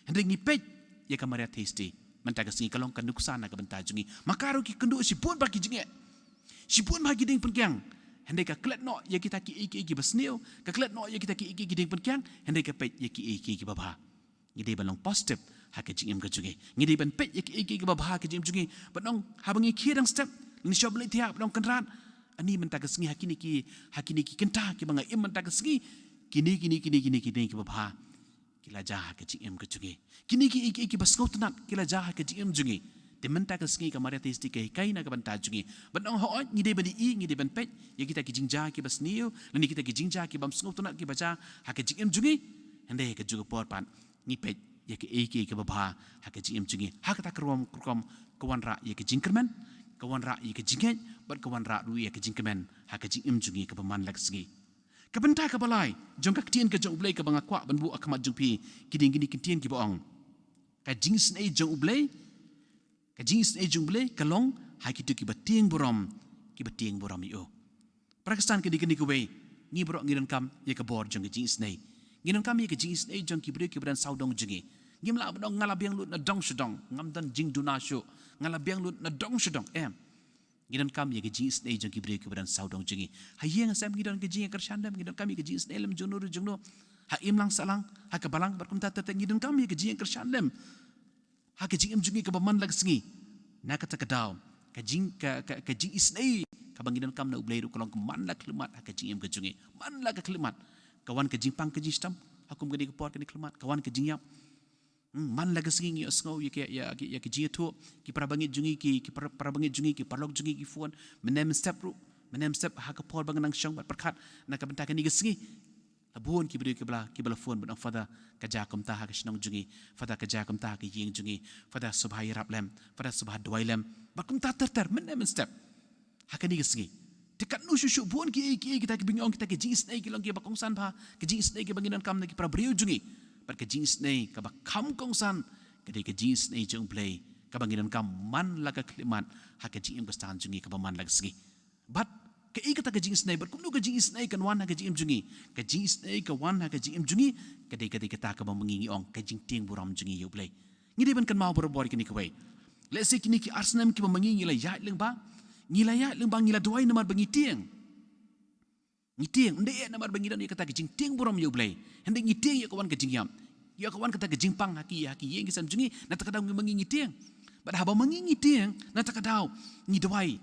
Hynrei ngi peit ïa ka Maria Theisotti mynta ka sngi, ka long ka nuksan na ka bynta jong ngi. Ma ka ruh ki kynduh shibun bha ki jingeh, shibun bha ki dieng pynkiang. Hynrei ka klet noh ïa kita ki ei ki ei kiba sniew, ka klet noh ïa kita ki ei ki ei ki dieng pynkiang, hynrei ka peit ïa ki ei ki ei kiba bha. Ngi dei ban long positive Ha ka jingim ka jong ngi, ngi dei ban peit ïa kiei kiei kiba bha ha ka jingim jong ngi. Ban ong, haba ngi khie dang step, ngi shop leit thiah, ban ong, Kynrad, ani mynta ka sngi ha kine ki, ha kine ki kynta kiba nga im mynta ka sngi, kine, kine, kine, kine, kine kiba bha ki la jia ha ka jingim ka jong ngi. Kine kiei kiei kiba sngewtynnat ki la jia ha ka jingim jong ngi. Te mynta ka sngi ka Maria Theisotti ka hikai na ka bynta jong ngi. Ban ong, hooid, ngi dei ban ïohi, ngi dei ban peit ïa kita ki jingjia kiba sniew lane kita ki jingjia ki bym sngewtynnat kiba jia ha ka jingim jong ngi. Hynrei ha kajuh ka por pat ngi peit ïa kiei kiei kiba bha ha ka jingim jong ngi. Ha kata ka rukom, ka rukom ka wanrah ïa ka jingkyrmen, ka wanrah ïa ka jingngeit, bad ka wanrah ruh ïa ka jingkmen ha ka jingim jong ngi kaba man la ka sngi. Ka bynta kaba lai jong ka ktien ka jong U Blei kaba nga kwah ban buh ha khmat jong phi, ki dei kine ki ktien kiba ong, ka jingisynei jong U Blei, ka jingisynei jong U Blei ka long ha kito kiba tieng burom, kiba tieng burom ïa u. Para Khristan, ka dei kane kawei, ngi baroh ngi donkam ïa ka bor jong ka jingisynei. Ngi donkam ïa ka jingisynei jong ki briew kiba don sawdong jong ngi. Ngim lah ban ong, nga la biang lut na dong sha dong, ngam don jingduna shuh, nga la biang lut na dong sha dong. Em. Ngi donkam ïa ka jingisynei jong ki briew kiba don sawdong jong ngi. Ha ïing ha sem ngi don ka jingïakyrshan lem, ngi donkam ïa ka jingisynei lem jong no ruh jong no. Ha imlang sahlang, ha ka balang, bad kumta ter ter ngi donkam ïa ka jingïakyrshan lem ha ka jingim jong ngi kaba man la ka sngi. Na kata ka daw, ka jing, ka, ka, ka jingisynei kaba ngi donkam na U Blei ruh ka long ka man la ka khyllipmat ha ka jingim ka jong ngi. Man la ka khyllipmat. Ka wan ka jingpang ka jingshitom ha kum kane ka por kane ka khyllipmat. Ka wan ka jingïap. Hmm, man la ka sngi ngi ïohsngew ïa ki, ïa ki, ïa ki jingïathuh, ki para bangeit jong ngi, ki, ki para, para bangeit jong ngi, ki paralok jong ngi ki phone. Mynne mynstep ruh, mynne mynstep ha ka por ba nga nang shong bad pyrkhat na ka bynta kane ka sngi. La bun ki briew kiba la, kiba la phone bad ong, Father, ka jia kumta ha ka shnong jong ngi, Father, ka jia kumta ha ka ïing jong ngi, Father, sngewbha ïarap lem, Father, sngewbha duwai lem. Bad kumta ter ter, mynne mynstep ha kane ka sngi. Te katno shuh shuh bun kiei kiei kita kiba ngi ong kita ki jingisynei ki long kiba kongsan bha, ki jingisynei kiba ngi donkam na ki para briew jong ngi. Bad ka jingisynei kaba kham kongsan ka dei ka jingisynei jong U Blei kaba ngi donkam man la ka khyllipmat ha ka jingim Khristan jong ngi kaba man la ka sngi. Bad kaei kata ka jingisynei, bad kumno ka jingisynei kan wan ha ka jingim jong ngi? Ka jingisynei ka wan ha ka jingim jong ngi ka dei, ka dei kata kaba ma ngi ngi ong ka jingtieng burom jong ngi ïa U Blei. Ngi dei ban kynmaw barabor ïa kine kawei. Lehse kine ki ar snem kiba ma ngi ngi la ïaid lyngba, ngi la ïaid lyngba, ngi la duwai namar ba ngi tieng. Ngi tieng, ym dei eh namar ba ngi don ïa kata ka jingtieng burom ïa U Blei. Hynrei ngi tieng ïa ka wan ka jingïap, ïa ka wan kata ka jingpang ha ki, ha ki ïing ki sem jong ngi, na kata ka daw ngi ma ngi ngi tieng. Bad haba ma ngi ngi tieng, na kata ka daw ngi duwai.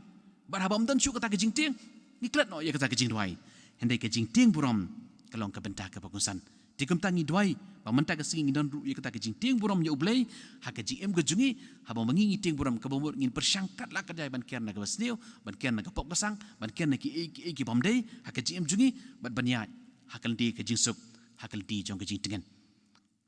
Bad haba ym don shuh kata ka jingtieng, ngi klet noh ïa kata ka jingduwai. Hynrei ka jingtieng burom ka long ka bynta kaba kongsan. Te kumta ngi duwai ba mynta ka sngi ngin don ruh ïa kata ka jingtieng burom ïa U Blei ha ka jingim ka jong ngi. Haba ma ngi ngi tieng burom, kaba mut ngin pyrshang katba lah ka jai ban kiar na kaba sniew, ban kiar na ka pop ka sang, ban kiar na kiei kiei ki bym dei ha ka jingim jong ngi, bad ban ïaid ha ka lynti ka jingsuk, ha ka lynti jong ka jingtngen.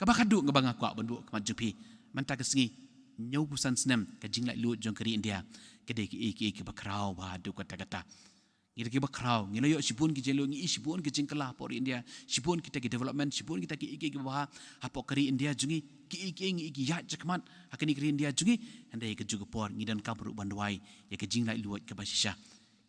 Kaba khatduh kaba nga kwah ban buh ha khmat jong phi, mynta ka sngi hynñiewphew san snem ka jinglaitluid jong ka ri India, ka dei kiei kiei kiba khraw bha haduh katta katta. Ngi dei kiba khraw, ngi la ïoh shibun ki jinglaitluid, ngi ïoh shibun ki jingkylla hapoh ri India, shibun kita ki development, shibun kita kiei kiei kiba bha hapoh ka ri India jong ngi, kiei kiei ngi ïoh ki ïaid shakhmat ha kane ka ri India jong ngi. Hynrei ha kajuh ka por ngi donkam ruh ban duwai ïa ka jinglaitluid kaba shisha.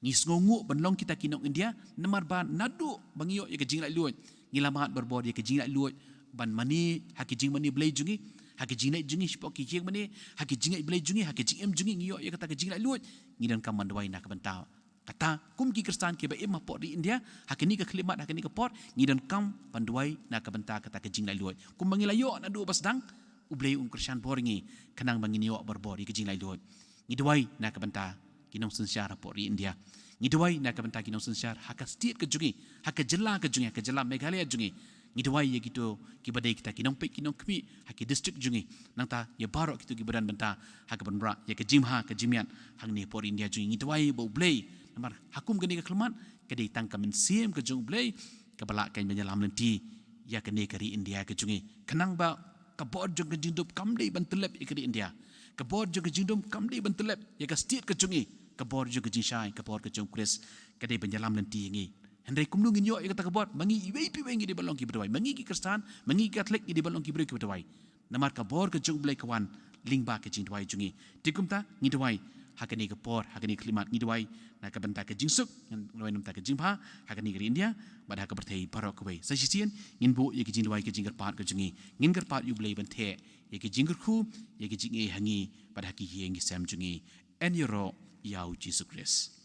Ngi sngewnguh ban long kita ki nong India namar ba naduh ba ngi ïoh ïa ka jinglaitluid, ngi la mad barabor ïa ka jinglaitluid ban mane ha ki jingmane blei jong ngi, ha ki jingleit jong ngi shapoh ki ïing mane, ha ki jingngeit blei jong ngi, ha ki jingim jong ngi, ngi ïoh ïa kata ka jinglaitluid. Ngi donkam ban duwai na ka bynta kata. Kum ki Khristan kiba im hapoh ri India ha kane ka khyllipmat, ha kane ka por, ngi donkam ban duwai na ka bynta kata ka jinglaitluid. Kumba ngi la ïoh naduh ba sdang, U Blei un kyrshan bor ïa ngi khnang ba ngin ïoh barabor ïa ka jinglaitluid. Ngi duwai na ka bynta ki nongsynshar hapoh ri India. Ngi duwai na ka bynta ki nongsynshar ha ka state ka jong ngi, ha ka jylla ka jong ngi, ha ka jylla Meghalaya jong ngi. Ngi duwai ïa kito kiba dei kita ki nongpeit ki nongkhmih ha ki district jong ngi. Nangta ïa baroh kito kiba don bynta ha ka ban wanrah ïa ka jingma ka jingmiat hangne hapoh ri India jong ngi. Ngi duwai ba U Blei, namar ha kum kane ka khyllipmat ka dei tang ka mynsiem ka jong U Blei kaba lah kan ban ïalam lynti ïa kane ka ri India ka jong ngi. Khnang ba ka bor jong ka jingdum kam dei ban tyllep ïa ka ri India. Ka bor jong ka jingdum kam dei ban tyllep ïa ka state ka jong ngi. Ka bor jong ka jingshai, ka bor ka jong U Khrist ka dei ban ïalam lynti ïa ngi. Hynrei kumno ngin ïoh ïa kata ka bor? Ma ngi iwei pa iwei ngi dei ban long kiba duwai. Ma ngi ki Khristan, ma ngi ki Katholik ngi dei ban long ki briew kiba duwai. Namar ka bor ka jong U Blei ka wan lyngba ka jingduwai jong ngi. Te kumta ngi duwai ha kane ka por, ha kane ka khyllipmat ngi duwai na ka bynta ka jingsuk, ngi duwai na ka bynta ka jingbha ha kane ka ri India bad ha ka pyrthei baroh kawei. Sa shisien ngin buh ïa ka jingduwai ka jingkyrpad ka jong ngi. Ngin kyrpad ïa U Blei ban theh ïa ka jingkyrkhu, ïa ka jingaiei ha ngi bad ha ki ïing ki sem jong ngi. Yn ïaroh ïa U Jisu Khrist.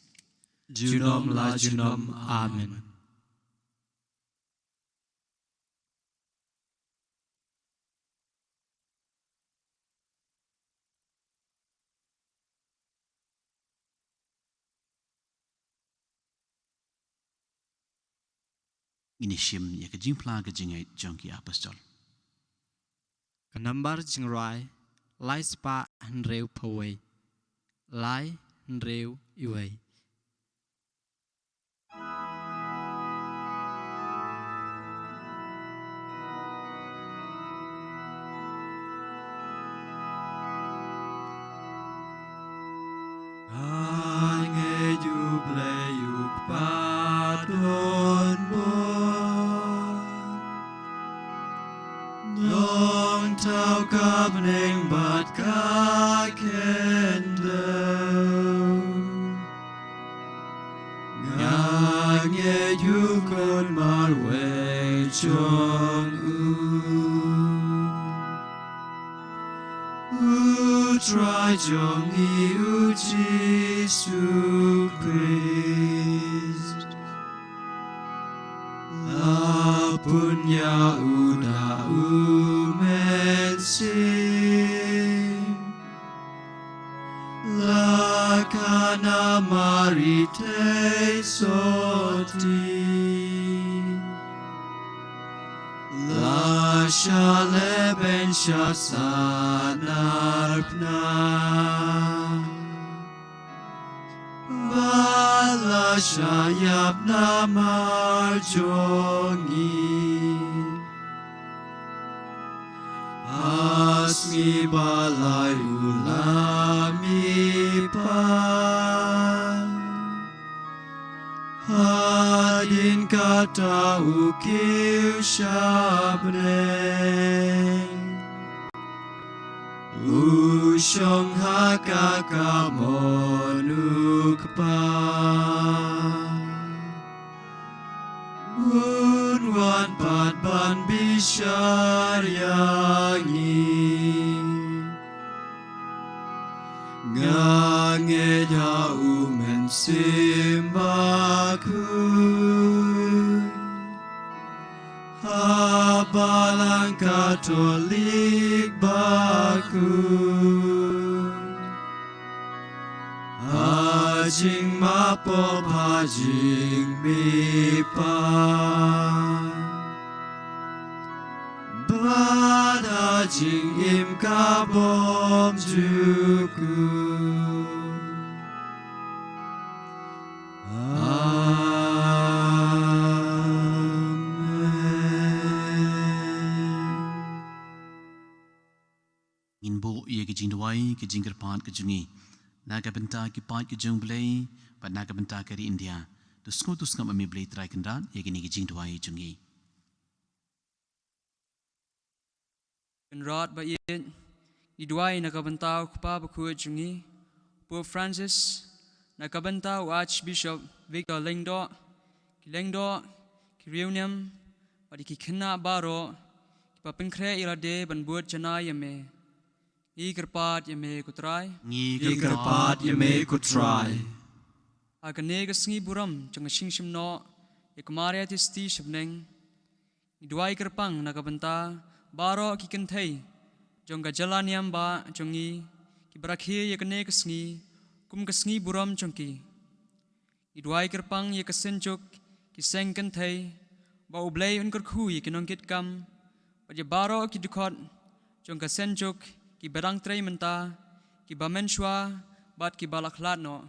Junom la junom. Amen. Ngin ïa shim ïa ka jingphla ka jingngeit jong ki apostol. Ka nambar jingrwai lai spah hynriew phew wei. Lai hynriew wei. Ngeit U Blei U Kpa don bor, Nongthaw ka bneng bad ka khyndew. Nga ngeit U Khun marwei jong U, U Trai jong ngi U Jisu Khrist. La pun ïa U da U Mynsiem, la kha na Mari Theisotti, la shah lehbeiñ shah sahnarphna, ba la shah ïap namar jong ngi. Ha sngi ba lai U la mihpat, hadien kata U kiew sha bneng, U shong ha ka kamon U Kpa. Un wan pat ban bishar ïa ngi. Nga ngeit ha U Mynsiem Bakhuid, ha Balang Katholik bakhuid, ha jingmap pop ha jingmihpat, bad ha jingim kabym jukut. Amen. Ngin buh ïa ka jingduwai, ka jingkyrpad ka jong ngi na ka bynta ki paid ka jong U Blei bad na ka bynta ka ri India. To sngewthuh sngap, A Blei Trai Kynrad, ïa kine ki jingduwai jong ngi. Kynrad ba ïeit, ngi duwai na ka bynta u Kpa bakhuid jong ngi, Pope Francis, na ka bynta u Archbishop Victor Lyngdoh, ki lyngdoh, ki riewniam, bad ïa ki khynnah baroh kiba pynkhreh ïa lade ban bud janai ïa me. Ngi kyrpad ïa me ko Trai. Ngi kyrpad ïa me ko Trai. Ha kane ka sngi burom jong ka jingshim noh ïa ka Maria Theisotti sha bneng, ngi duwai kyrpang na ka bynta baroh ki kynthei jong ka jylla niam ba jong ngi kiba rakhe ïa kane ka sngi kum ka sngi burom jong ki. Ngi duwai kyrpang ïa ka seng juk ki seng kynthei, ba U Blei un kyrkhu ïa ki nongkitkam bad ïa baroh ki dkhot jong ka seng juk, kiba dang trei mynta, kiba mynshuwa bad kiba la khlad noh.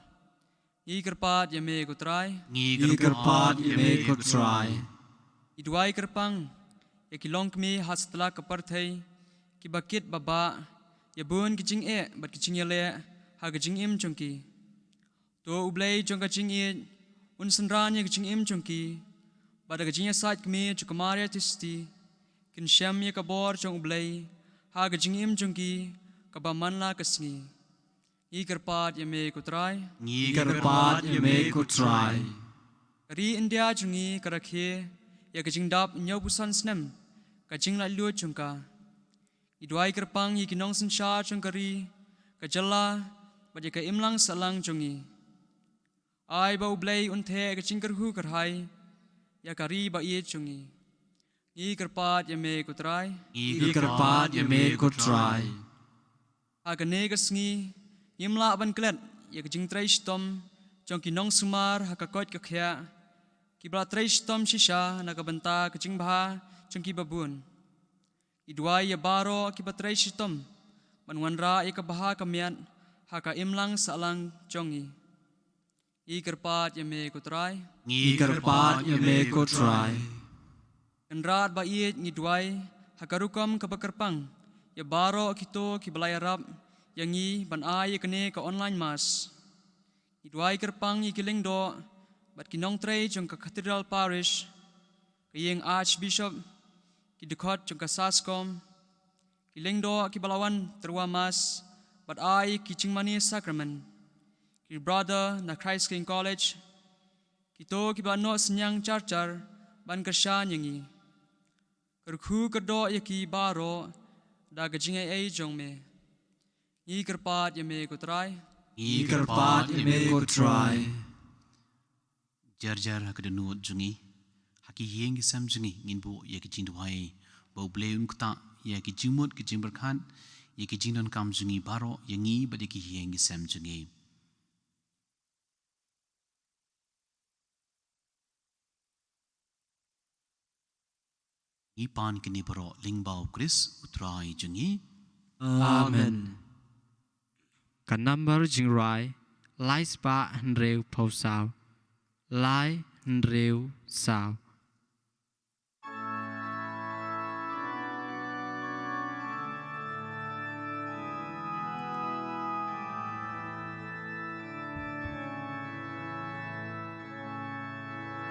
Ngi kyrpad ïa me ko Trai. Ngi kyrpad ïa me ko Trai. Ngi duwai kyrpang ïa ki longkmie ha satlak ka pyrthei, kiba kit ba bah ïa bun ki jingeh bad ki jingïaleh ha ka jingim jong ki. To U Blei jong ka jingïeit un synran ïa ka jingim jong ki, bad da ka jingïasaid kmie jong ka Maria Theisotti, kin shem ïa ka bor jong U Blei ha ka jingim jong ki kaba man la ka sngi. Ngi kyrpad ïa me ko Trai. Ngi kyrpad ïa me ko Trai. Ka ri India jong ngi ka rakhe ïa ka jingdap hynñiewphew san snem ka jinglaitluid jong ka. Ngi duwai kyrpang ïa ki nongsynshar jong ka ri, ka jylla, bad ïa ka imlang sahlang jong ngi. Ai ba U Blei un theh ka jingkyrhuh kyrhai ïa ka ri ba ïeit jong ngi. Ngi kyrpad ïa me ko Trai. Ngi kyrpad ïa me ko Trai. Ha kane ka sngi ngim lah ban klet ïa ka jingtrei shitom jong ki nongsumar ha ka koit ka khiah, kiba la trei shitom shisha na ka bynta ka jingbha jong ki babun. Ngi duwai ïa baroh kiba trei shitom ban wanrah ïa ka bha ka miat ha ka imlang sahlang jong ngi. Ngi kyrpad ïa me ko Trai. Ngi kyrpad ïa me ko Trai. Kynrad ba ïeit, ngi duwai ha ka rukom kaba kyrpang ïa baroh kito kiba la ïarap ïa ngi ban ai ïa kane ka online mass. Ngi duwai kyrpang ïa ki lyngdoh bad ki nongtrei jong ka Cathedral Parish, ka ïing Archbishop, ki dkhot jong ka SASCOM, ki lyngdoh kiba la wan tyrwa mass bad ai ki jingmane sakramen, ki brother na Christ King College, kito kiba la noh synñiang jar jar ban kyrshan ïa ngi. Kyrkhu kyrdoh ïa ki baroh da ka jingaiei jong me. Ngi kyrpad ïa me ko Trai. Ngi kyrpad ïa me ko Trai. Jar jar ha ka dohnud jong ngi, ha ki ïing ki sem jong ngi, ngin buh ïa ki jingduwai ba U Blei un ktah ïa ki jingmut ki jingpyrkhat, ïa ki jingdonkam jong ngi baroh, ïa ngi bad ïa ki ïing ki sem jong ngi. Ngi pan kine baroh lyngba U Khrist U Trai jong ngi. Amen. Ka nambar jingrwai lai spah hynriew phew saw, lai hynriew saw.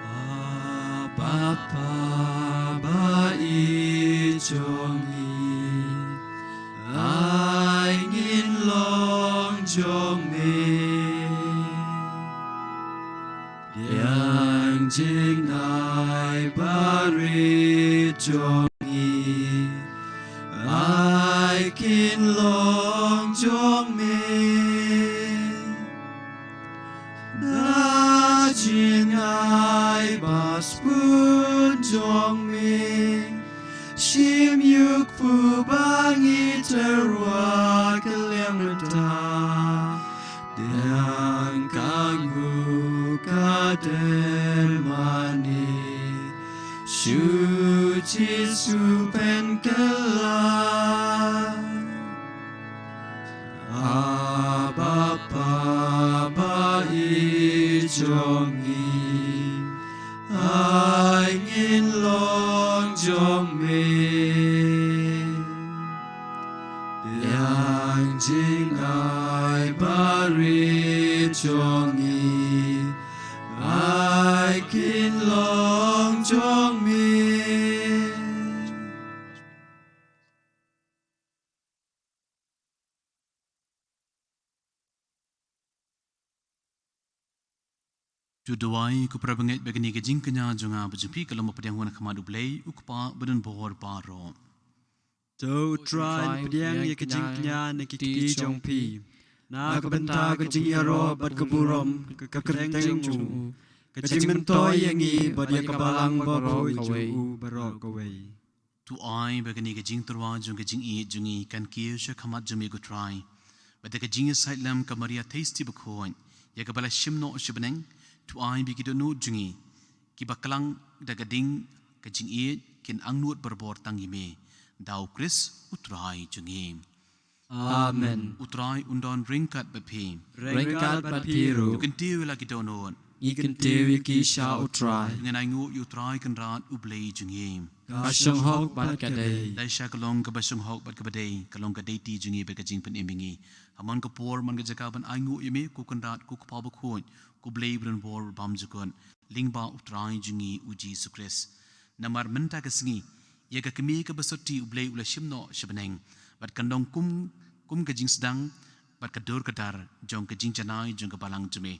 Abba Father, ba ïeit jong ngi, ai ngin long jong me. Pdiang jingai barit jong ngi, ai kin long jong me. Na jingai ba sbun jong me, shim ïa u kpu ba ngi tyrwa ka liang mynta. Pdiang ka nguh ka dermane sha u Jisu pynkylla. Abba Father, ba ïeit jong ngi, ai ngin long jong me. Pdiang jingai barit jong ngi, ai kin long jong me. To duwai, ko parabangeit, ba kane ka jingkñia jong nga bad jong phi ka long ba pdiang ha khmat U Blei U Kpa badonbor baroh. To U Trai un pdiang ïa ka jingkñia na ki kti jong phi, na ka bynta ka jingïaroh bad ka burom ka kyrteng jong u, ka jingmyntoi ïa ngi bad ïa ka balang bakhuid jong u baroh kawei. To ai ba kane ka jingtyrwa jong ka jingïeit jong ngi kan kiew sha khmat jong me ko Trai. Bad da ka jingïasaid lem ka Maria Theisotti Bakhuid, ïa kaba la shim noh sha bneng, to ai ba ki dohnud jong ngi kiba klang da ka ding ka jingïeit kin angnud barabor tang ïa me, da U Khrist U Trai jong ngi. Amen. U Trai un don ryngkat bad phi. Ryngkat bad phi ruh. To kyntiew ïa la ki dohnud. Ngi kyntiew ïa ki sha U Trai. Ngin ainguh ïa U Trai Kynrad U Blei jong ngi. Ka shong hok bad ka dei. Dei sha ka long kaba shong hok bad kaba dei, ka long ka dei ti jong ngi bad ka jingpynim ïa ngi. Ha man ka por, man ka jaka ban ainguh ïa me ko Kynrad, ko Kpa Bakhuid, ko Blei badonbor bymjukut, lyngba U Trai jong ngi U Jisu Khrist. Namar mynta ka sngi, ïa ka kmie kaba sotti U Blei u la shim noh sha bneng, bad kan long kum, kum ka jingsdang bad ka dur ka dar jong ka jingjanai jong ka balang jong me,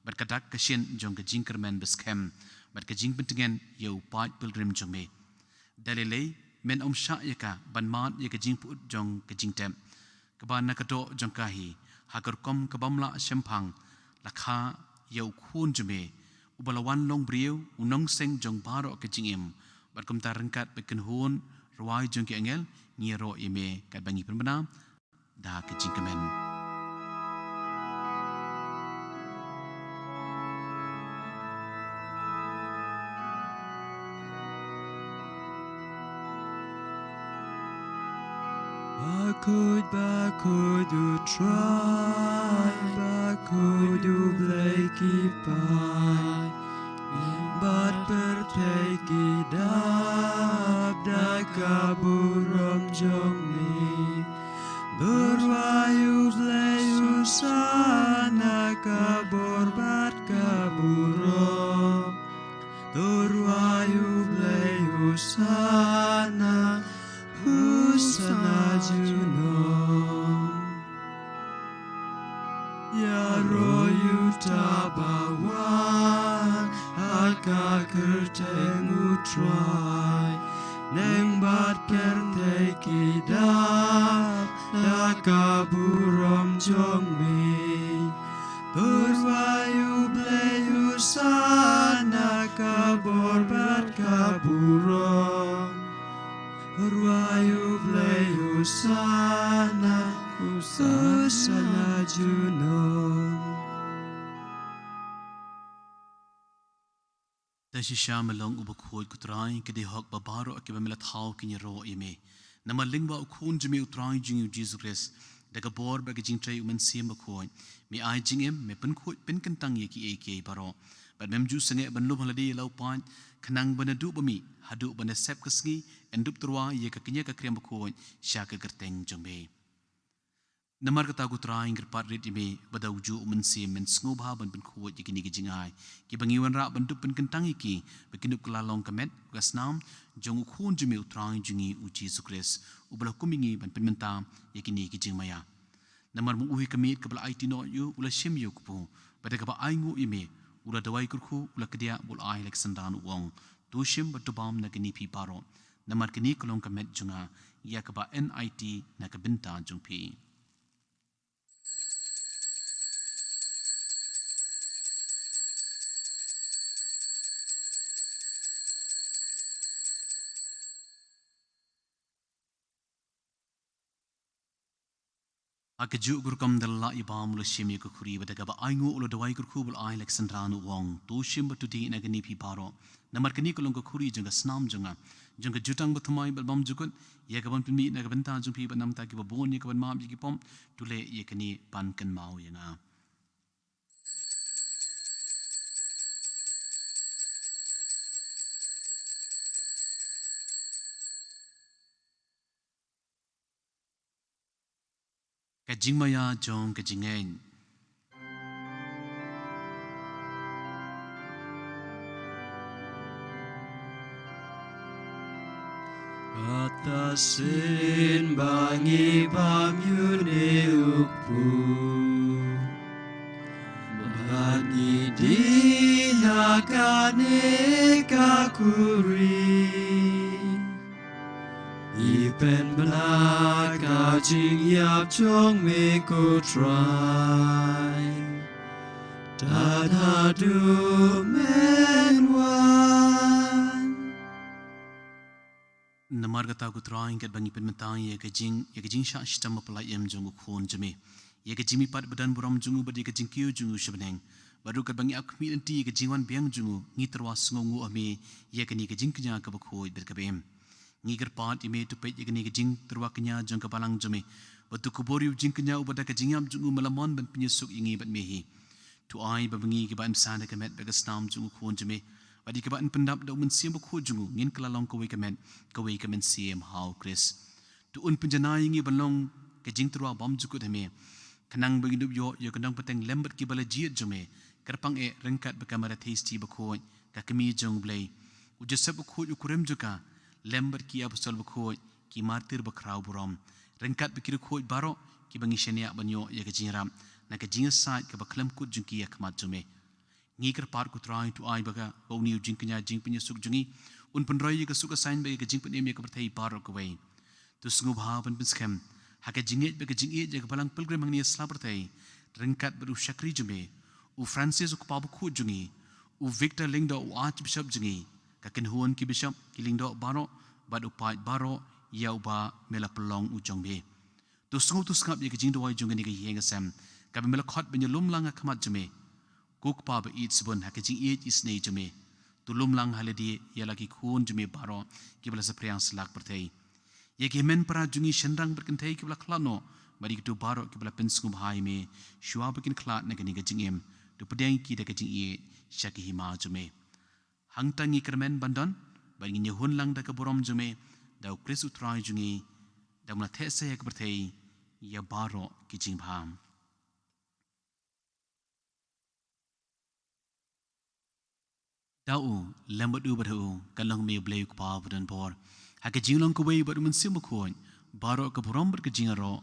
bad ka dak ka shin jong ka jingkyrmen baskhem bad ka jingpyntngen ïa u paid pilgrim jong me. Da lei lei men ym shah ïa ka ban mad ïa ka jingpyut jong ka jingtep, kaba na ka doh jong ka hi, ha ka rukom ka bym lah shemphang, la kha ïa u Khun jong me, uba la wan long briew, u nongseng jong baroh ka jingim, bad kumta ryngkat bad ka kynhun rwai jong ki angel, ngi ïaroh ïa me katba ngi pynbna da ka jingkmen. Khuid ba khuid U Trai, ba khuid U Blei ki paid, bad pyrthei ki dap da ka burom jong me. To rwai U Blei, Hosana, ka bor bad ka burom. To rwai U Blei, Hosana, Hosana junom. Ïaroh ïa uta uba wan ha ka kyrteng U Trai, neng bad pyrthei ki dap da ka burom jong me. To rwai U Blei, Hosana, ka bor bad ka burom. To rwai U Blei, Hosana, Hosana junom. Te shisha me long uba khuid, ko Trai, ka dei hok ba baroh kiba me la thaw kin ïaroh ïa me. Namar lyngba U Khun jong me U Trai jong ngi U Jisu Khrist, da ka bor bad ka jingtrei U Mynsiem Bakhuid, me ai jingim, me pynkhuid pynkyntang ïa kiei kiei baroh. Bad mem ju sangeh ban lum ha lade ïa la u paid, khnang ba naduh ba mih haduh ba na sep ka sngi yn dup tyrwa ïa ka kñia ka kriam bakhuid sha ka kyrteng jong me. Namar kata, ko Trai, ngi kyrpad rit ïa me ba da ujuh U Mynsiem men sngewbha ban pynkhuid ïa kine ki jingai kiba ngi wanrah ban dup pynkyntang ïa ki, ba kin dup kylla long ka met ka snam jong U Khun jong me U Trai jong ngi U Jisu Khrist, uba la hukum ïa ngi ban pynmynta ïa kine ki jingmaïa. Namar ma u hi ka miet kaba la aiti noh ïa u, u la shim ïa u kpu, bad da kaba ainguh ïa me u la duwai kyrkhu, u la kdiah bad u la ai ha la ki synran, u ong: To shim bad to bam na kine phi baroh, namar kane ka long ka met jong nga, ïa kaba yn aiti na ka bynta jong phi. Ha kajuh ka rukom da la lah ïa u bam, u la shim ïa ka khuri, bad da kaba ainguh u la duwai kyrkhu bad u la ai ha la ki synran, u ong: To shim bad to dih na kane phi baroh, namar kane ka long ka khuri jong ka snam jong nga, jong ka jutang bathymmai bad bymjukut, ïa kaban pynmih na ka bynta jong phi bad na ka bynta kiba bun, ïa kaban map ïa ki pop. To leh ïa kane ban kynmaw ïa nga. Ka jingmaïa jong ka jingngeit. Kata shisien ba ngi bam ïa une u kpu bad ngi dih na kane ka khuri, ngi pynbna ka jingïap jong me, ko Trai, tad haduh men wan. Namar kata, ko Trai, katba ngi pynmynta ïa ka jing, ïa ka jingshah shitom baphylla im jong U Khun jong me, ïa ka jingmihpat badonburom jong u bad ïa ka jingkiew jong u sha bneng, bad ruh katba ngi ap khmih lynti ïa ka jingwan biang jong u, ngi tyrwa sngewnguh ha me ïa kane ka jingkñia kaba khuid bad kaba im. Ngi kyrpad ïa me, to peit ïa kane ka jingtyrwa kñia jong ka balang jong me, bad to kubur ïa u jingkñia uba da ka jingïap jong u me la mon ban pynïasuk ïa ngi bad me hi. To ai ba ma ngi kiba im sah da ka met bad ka snam jong U Khun jong me, bad ïa kiba im pyndap da U Mynsiem Bakhuid jong u, ngin kylla long kawei ka met, kawei ka mynsiem ha U Khrist. To un pynjanai ïa ngi ban long ka jingtyrwa bymjukut ha me, khnang ba ngin dup ïoh ïa ka nongpynteng lem bad kiba la jied jong me, kyrpang eh ryngkat bad ka Mari Theisotti bakhuid, ka Kmie jong U Blei, u Joseph Bakhuid u kurim jong ka, lem bad ki apostol bakhuid, ki martir bakhraw burom, ryngkat bad ki riewkhuid baroh kiba ngi shaniah ban ïoh ïa ka jingïarap na ka jingïasaid kaba khlem kut jong ki ha khmat jong me. Ngi kyrpad, ko Trai, to ai ba ka, ba une u jingkñia jingpynïasuk jong ngi un pynroi ïa ka suk ka saiñ bad ïa ka jingpynim ïa ka pyrthei baroh kawei. To sngewbha ban pynskhem ha ka jingngeit bad ka jingïeit ïa ka Balang Pilgrim hangne ha sla pyrthei, ryngkat bad u shakri jong me, u Francis u Kpa Bakhuid jong ngi, u Victor Lyngdoh u Archbishop jong ngi, ka kynhun ki bishop, ki lyngdoh baroh, bad u paid baroh ïa uba me la pynlong u jong me. To sngew, to sngap ïa ka jingduwai jong kane ka ïing ka sem kaba me la khot ban ïalum lang ha khmat jong me. Ko Kpa ba ïeit shibun, ha ka jingïeit isynei jong me, to lum lang ha lade ïa la ki khun jong me baroh kiba la saphriang sha la ka pyrthei. Ïa ki hynmen para jong ngi shynrang bad kynthei kiba la khlad noh, bad ïa kito baroh kiba la pynsngewbha ïa me, shuwa ba kin khlad na kane ka jingim, to pdiang ïa ki da ka jingïeit sha ka hima jong me. Hangta ngi kyrmen ban don, bad ngin ïahun lang da ka burom jong me, da U Khrist U Trai jong ngi, da me la theh sa ïa ka pyrthei ïa baroh ki jingbha. Da u, lem bad u bad ha u, kan long me U Blei U Kpa badonbor, ha ka jinglong kawei bad U Mynsiem Bakhuid, baroh ka burom bad ka jingïaroh,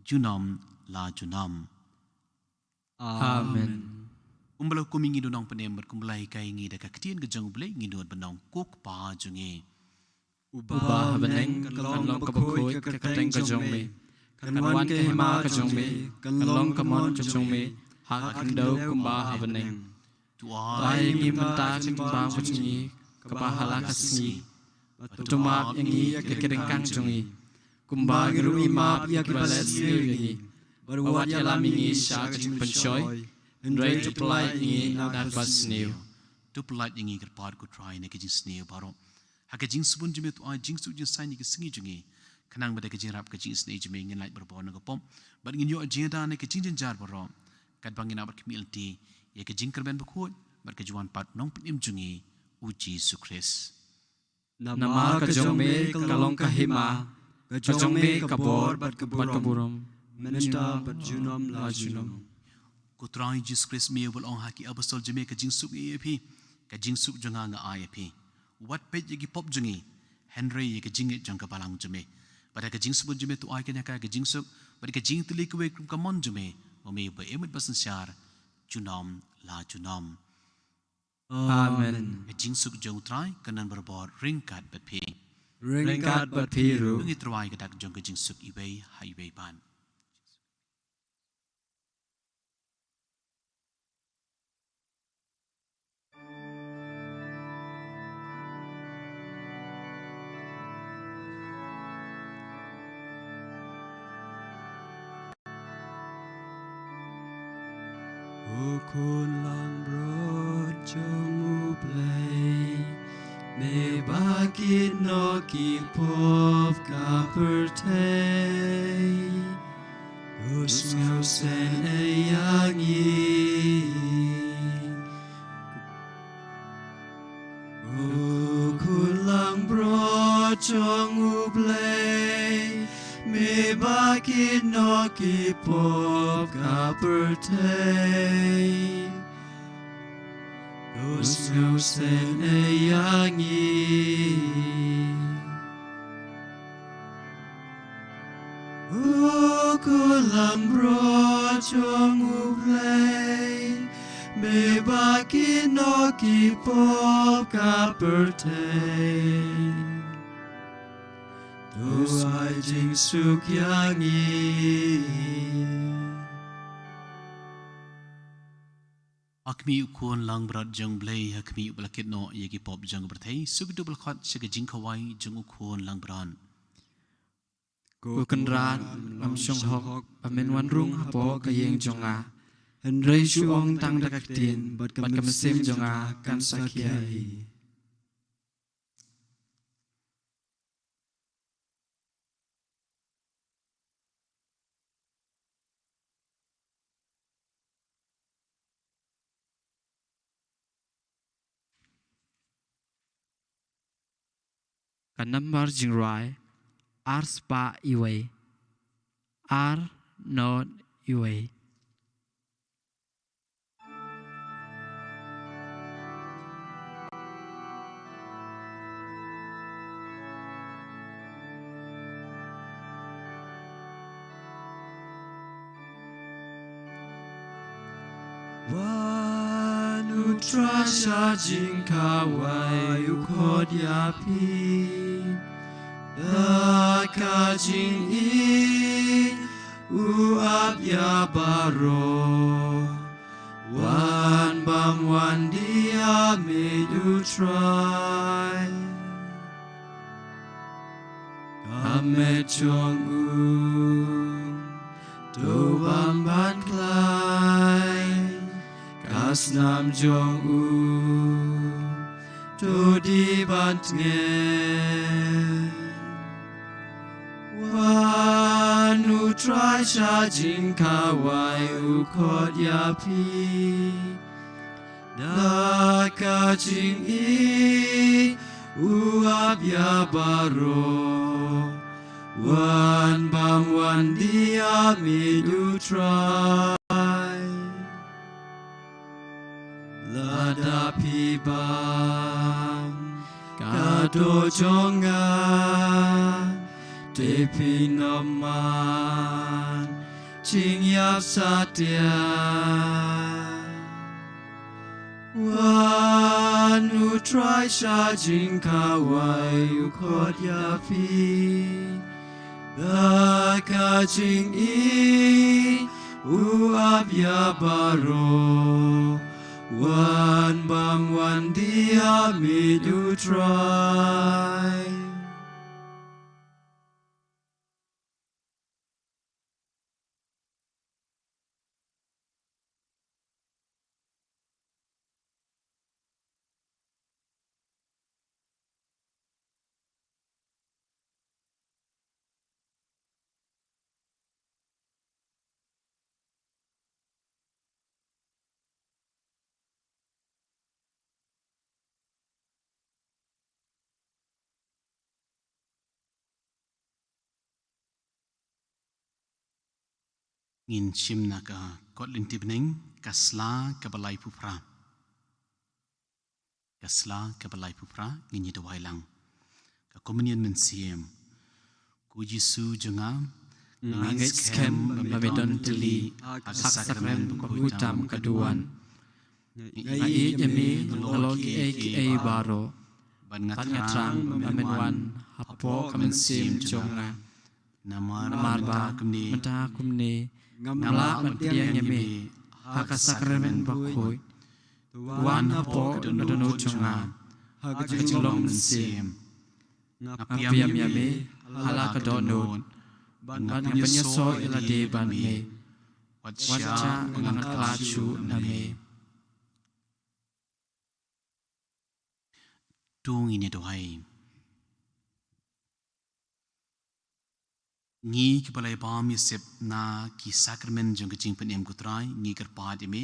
junom la junom. Amen. Kumba la hukum ïa ngi da u Nongpynim bad kumba la hikai ïa ngi da ka ktien ka jong U Blei, ngin nud ban ong: Ko Kpa jong ngi uba ha bneng, kan long kaba khuid ka kyrteng ka jong me, kan wan ka hima ka jong me, kan long ka mon ka jong me ha khyndew kumba ha bneng. To ai ïa ngi mynta ka jingbam ka jong ngi kaba ha la ka sngi, bad to map ïa ngi ïa ki ryngkang jong ngi, kumba ngi ruh ngi map ïa kiba leh sniew ïa ngi, bad wat ïalam ïa ngi sha ka jingpynshoi, hynrei to pyllait ïa ngi na kaba sniew. To pyllait ïa ngi, kyrpad ko Trai, na ki jingsniew baroh. Ha ka jingsbun jong me to ai jingsuk jingsaiñ ïa ki sngi jong ngi, khnang ba da ka jingïarap ka jingisynei jong me ngin lait barabor na ka pop, bad ngin ïoh jingïada na ki jingjynjar baroh, katba ngin nang ban khmih lynti ïa ka jingkyrmen bakhuid bad ka jingwan pat u Nongpynim jong ngi, U Jisu Khrist. Namar ka jong me ka long ka hima, ka jong me ka bor bad ka burom, mynta bad junom la junom. Ko Trai Jisu Khrist, me uba la ong ha ki apostol jong me: Ka jingsuk ngi ai ïa phi, ka jingsuk jong nga nga ai ïa phi. Wat peit ïa ki pop jong ngi, hynrei ïa ka jingngeit jong ka balang jong me. Bad ha ka jingsbun jong me to ai kane ka, ka jingsuk bad ka jingtylli kawei kum ka mon jong me, ma me uba im bad ba synshar junom la junom. Amen. Ka jingsuk jong U Trai kan don barabor ryngkat bad phi. Ryngkat bad phi ruh. To ngin tyrwa ïa ka dak jong ka jingsuk iwei ha iwei pat. Ko Khun Langbrot jong U Blei, me ba kit noh ki pop ka pyrthei, to sngewsynei ïa ngi. Ko Khun Langbrot jong U Blei, me ba kit noh ki pop ka pyrthei, to sngewsynei ïa ngi. Ko Khun Langbrot jong U Blei, me ba kit noh ki pop ka pyrthei, to ai jingsuk ïa ngi. Ha khmih U Khun Langbrot jong U Blei, ha khmih uba la kit noh ïa ki pop jong ka pyrthei, suk ïa uto uba la khot sha ka jingkhawai jong U Khun Langbrot. Ko Kynrad, ngam shong hok ba men wan rung hapoh ka ïing jong nga, hynrei shu ong tang da ka ktien bad ka mynsiem jong nga kan sa khia hi. Ka nambar jingrwai ar spah iwei, ar not iwei. Wan, U Trai sha jingkhawai u khot ïa phi. Da ka jingïeit u ap ïa baroh. Wan bam wan die ha met U Trai. Ka met jong u to bam ban khlaiñ, ka snam jong u to die ban tngen. Trai sha jingkhawai u khot ïa phi. Da ka jingïeit u ap ïa baroh. Wan bam wan die ha miet u Trai. Lada phi bam ka doh jong nga, te phin ym man jingïap satia. Wan u Trai sha jingkhawai u khot ïa phi. Da ka jingïeit u ap ïa baroh. Wan bam wan die ha miet u Trai. Ngin shim na ka kot lynti bneng, ka sla kaba laiphew phra. Ka sla kaba laiphew phra, ngin ïa duwai lang. Ka Komunion Mynsiem. Ko Jisu jong nga, nga ngeit skhem ba me don tylli ha ka sakramen bakhuid tam ka duwan. Nga ïeit ïa me halor kiei kiei baroh. Bad nga thrang ba men wan hapoh ka mynsiem jong nga. Namar ba mynta kumne ngam lah ban pdiang ïa me ha ka sakramen bakhuid. Wan hapoh ka dohnud jong nga ha ka jinglong mynsiem. Nga pdiang ïa me ha la ka dohnud bad nga pynïasoh ïa lade bad me. Wat shah ba ngan khlad shuh na me. To ngin ïa duwai. Ngi kiba la bam ïasep na ki sakramen jong ka jingpynim ko Trai, ngi kyrpad ïa me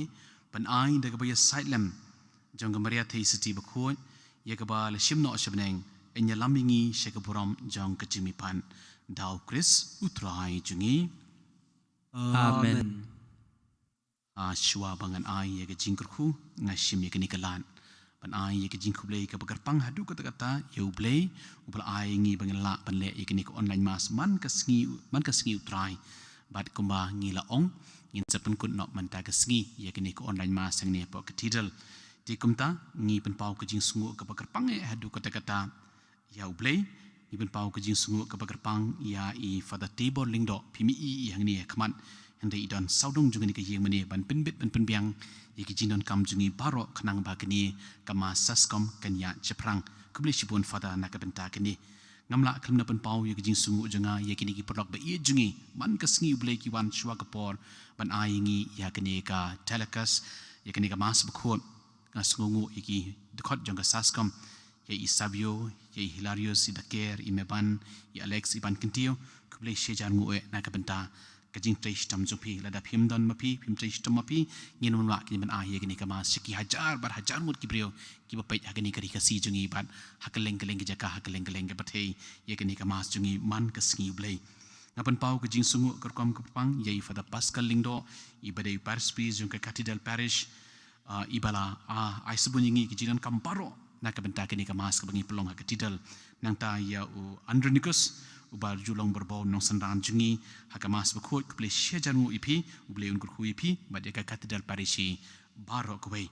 ban ai da kaba ïasaid lem jong ka Maria Theisotti bakhuid, ïa kaba la shim noh sha bneng, yn ïalam ïa ngi sha ka burom jong ka jingmihpat. Da U Khrist U Trai jong ngi. Amen. Ah, shuwa ba ngan ai ïa ka jingkyrkhu, nga shim ïa kane ka lad ban ai ïa ka jingkhublei kaba kyrpang haduh katta katta ïa U Blei uba la ai ïa ngi ba ngin lah ban leh ïa kane ka online mass man ka sngi, man ka sngi U Trai. Bad kumba ngi la ong, ngin sa pynkut noh mynta ka sngi ïa kane ka online mass hangne hapoh Cathedral. Te kumta ngi pynpaw ka jingsngewnguh kaba kyrpang eh haduh katta katta ïa U Blei. Ngi pynpaw ka jingsngewnguh kaba kyrpang ïa i Father Tabor Lyngdoh, phi mih i hangne ha khmat, hynrei i don sawdong jong kane ka ïing mane ban pynbit ban pynbiang ïa ki jingdonkam jong ngi baroh khnang ba kane ka mass SASCOM kan ïaid shaphrang. Khublei shibun Father na ka bynta kane. Ngam lah khlem da pynpaw ïa ka jingsngewnguh jong nga ïa kine ki paralok ba ïeit jong ngi man ka sngi U Blei ki wan shuwa ka por ban ai ïa ngi ïa kane ka telecast, ïa kane ka mass bakhuid. Nga sngewnguh ïa ki dkhot jong ka SASCOM, ïa i Savio, ïa i Hilarius, i Daker, i Meban, i Alex, i Ban Kyntiew. Khublei shihajar nguh eh na ka bynta ka jingtrei shitom jong phi. Lada phim don ma phi, phim trei shitom ma phi, ngin ym lah ban ai ïa kane ka mass sha ki hajar bad hajar ngut ki briew kiba peit ha kane ka Ri Khasi jong ngi bad ha kylleng kylleng ki jaka, ha kylleng kylleng ka pyrthei, ïa kane ka mass jong ngi man ka sngi U Blei. Nga pynpaw ka jingsngewnguh ka rukom kaba kyrpang ïa i Father Pascal Lyngdoh, iba dei parish priest jong ka Cathedral Parish, ah, iba la, ah, ai sbun ïa ngi ki jingdonkam baroh na ka bynta kane ka mass kaba ngi pynlong ha Cathedral. Nangta ïa u Andronicus, uba ju long barabor u nongsynran jong ngi ha ka mass bakhuid, khublei shihajar nguh ïa phi, U Blei un kyrkhu ïa phi bad ïa ka Cathedral Parish hi baroh kawei.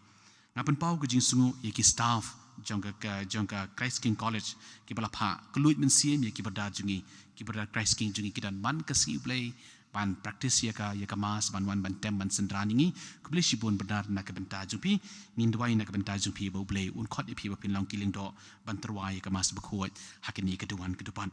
Nga pynpaw ka jingsngewnguh ïa ki staff jong ka, ka, jong ka Christ King College, kiba la phah kylluid mynsiem ïa ki brother jong ngi, ki brother Christ King jong ngi ki don man ka sngi U Blei ban practice ïa ka, ïa ka mass, ban wan ban tem ban synran ïa ngi. Khublei shibun brother na ka bynta jong phi. Ngin duwai na ka bynta jong phi ba U Blei un khot ïa phi ba phin long ki lyngdoh ban tyrwa ïa ka mass bakhuid ha kane ka duwan ka dupan.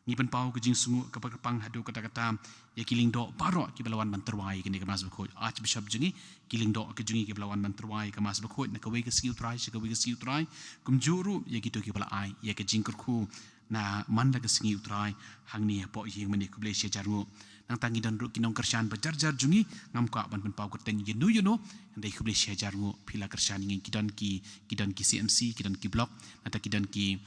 Ngi pynpaw ka jingsngewnguh kaba kyrpang haduh katta katta ïa ki lyngdoh baroh kiba la wan ban tyrwa ïa kane ka mass bakhuid. Archbishop jong ngi, ki lyngdoh ki jong ngi kiba la wan ban tyrwa ïa ka mass bakhuid na kawei ka sngi U Trai sha kawei ka sngi U Trai. Kumjuh ruh ïa kito kiba la ai ïa ka jingkyrkhu na man la ka sngi U Trai hangne hapoh ïing mane, khublei shihajar nguh. Nangta ngi don ruh ki nongkyrshan ba jar jar jong ngi, ngam kwah ban pynpaw kyrteng ïano ïano, hynrei khublei shihajar nguh phi la kyrshan ïa ngi, ki don ki, ki don ki C M C, ki don ki block, nangta ki don ki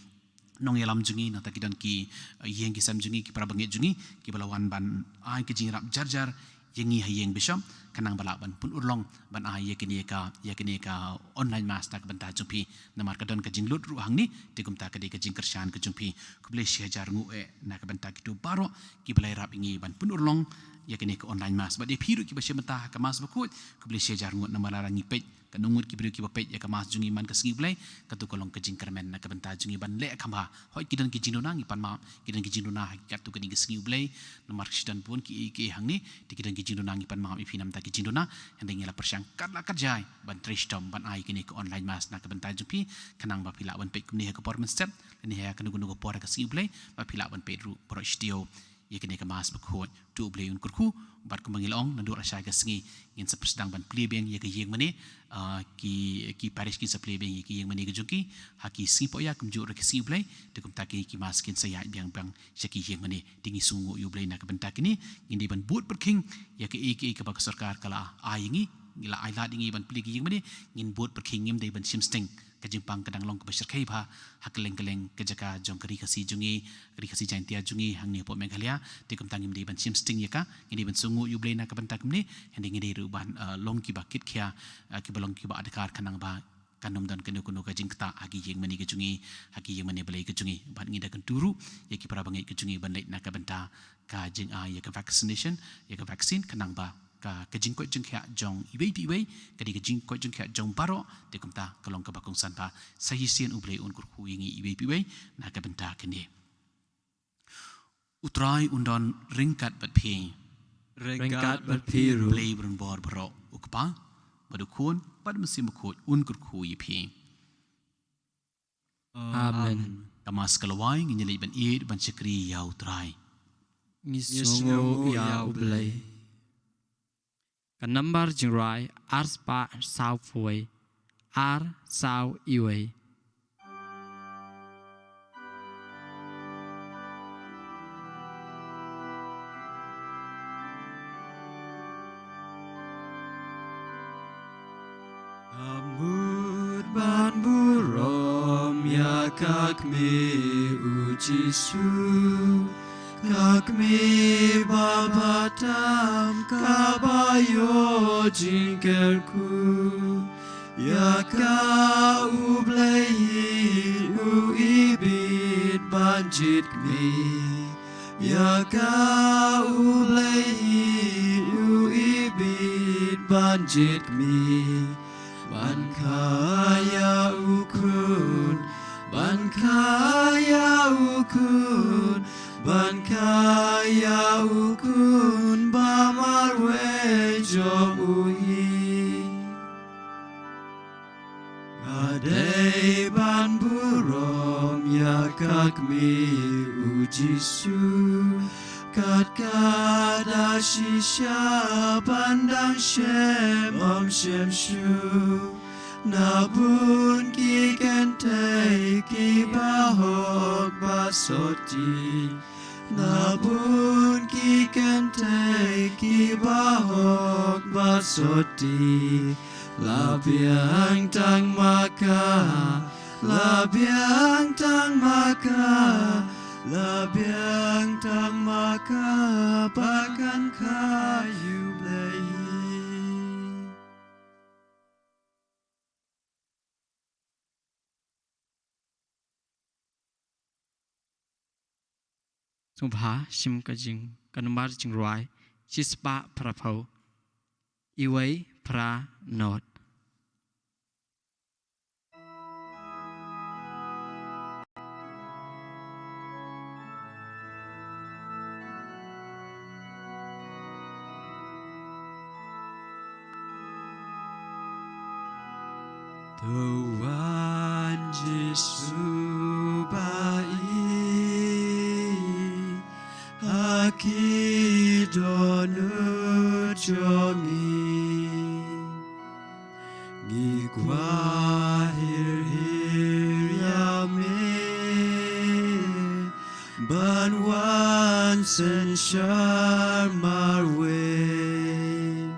nongïalam jong ngi, nangta ki don ki, eh, ïing ki sem jong ngi, ki para bangeit jong ngi, kiba la wan ban ai ki jingïarap jar jar ïa ngi ha ïing Bishop, khnang ba lah ban pynurlong ban ai ïa kane ka, ïa kane ka online mass na ka bynta jong phi. Namar ka don ka jinglut ruh hangne, te kumta ka dei ka jingkyrshan ka jong phi. Khublei shihajar nguh eh na ka bynta kito baroh kiba la ïarap ïa ngi ban pynurlong ïa kane ka online mass. Bad ïa phi ruh kiba shim bynta ha ka mass bakhuid, khublei shihajar nguh namar lada ngi peit, katno ngut ki briew kiba peit ïa ka mass jong ngi man ka sngi U Blei, kato ka long ka jingkyrmen na ka bynta jong ngi ban leh kham bha. Hooid, ki don ki jingduna, ngi pan map, ki don ki jingduna ha katto katne ka sngi U Blei, namar shu don bun kiei kiei hangne, te ki don ki jingduna, ngi pan map ïa phi namar ki jingduna, hynrei ngi la pyrshang katba lah katba ban trei shitom ban ai kane ka online mass na ka bynta jong phi, khnang ba phi lah ban peit kumne ha ka por mynstep, lane ha kano kano ka por ha ka sngi U Blei, ba phi lah ban peit ruh baroh shi taïew ïa kane ka mass bakhuid. To U Blei un kyrkhu, bad kumba ngi la ong, naduh lashai ka sngi ngin sa pyrshang ban plie biang ïa ka ïing mane, ah, ki, ki parish kin sa plie biang ïa ka ïing mane ka jong ki ha ki sngi Pohiar kumjuh ruh ki sngi U Blei, te kumta ki, ki mass kin sa ïaid biang biang sha ki ïing mane. Te ngi sngewnguh ïa U Blei na ka bynta kine, ngin dei ban bud pyrkhing ïa kaei kaei kaba ka sorkar ka la ai ïa ngi, ngi la ai lad ïa ngi ban plie ki ïing mane, ngin bud pyrkhing, ngim dei ban shim sting. Ka jingpang ka dang long kaba shyrkhei bha ha kylleng kylleng ka jaka jong ka Ri Khasi jong ngi, Ri Khasi Jaiñtia jong ngi hangne hapoh Meghalaya, te kumta ngim dei ban shim sting ïa ka, ngi dei ban sngewnguh ïa U Blei na ka bynta kumne, hynrei ngi dei ruh ban, eh, long kiba kitkhia, eh, kiba long kiba adkar khnang ba kan ym don kano kano ka jingktah ha ki ïing mane ka jong ngi, ha ki ïing mane blei ka jong ngi. Bad ngi da kyntu ruh ïa ki para bangeit ka jong ngi ban leit na ka bynta ka jingai ïa ka vaccination, ïa ka vaccine, khnang ba ka, ka jingkoit jingkhiah jong iwei pa iwei ka dei ka jingkoit jingkhiah jong baroh, te kumta ka long kaba kongsan bha. Sa shisien U Blei un kyrkhu ïa ngi iwei pa iwei na ka bynta kane. U Trai un don ryngkat bad phi. Ryngkat bad phi ruh. Blei ba donbor baroh, U Kpa bad U Khun bad U Mynsiem Bakhuid un kyrkhu ïa phi. Amen. Ka Mass ka la wai, ngin ïa leit ban ïeit ban shakri ïa U Trai. Ngi sngewnguh ïa U Blei. Ka nambar jingrwai ar spah saw phew wei, ar saw wei. Ka mut ban burom ïa ka kmie U Jisu, ka kmie ba bha tam kaba ïoh jingkyrkhu. Ïa ka U Blei hi u ibit ban jied kmie. Ïa ka U Blei hi u ibit ban jied kmie. Ban kha ïa U Khun, ban kha ïa U Khun, ban kha ïa U Khun ba marwei jong u hi. Ka dei ban burom ïa ka kmie U Jisu, kat kata shisha ban dang shem ym shem shuh. Na bun ki kynthei kiba hok ba sotti, na bun ki kynthei kiba hok ba sotti, la biang tang ma ka, la biang tang ma ka, la biang tang ma ka, ba kan kha ïa U Blei. Sngewbha shim ka jing, ka nambar jingrwai shispah phra phew, iwei phra nod. To wan Jisu ba ïeit ha ki dohnud jong ngi. Ngi kwah hir hir ïa me ban wan synshar marwei.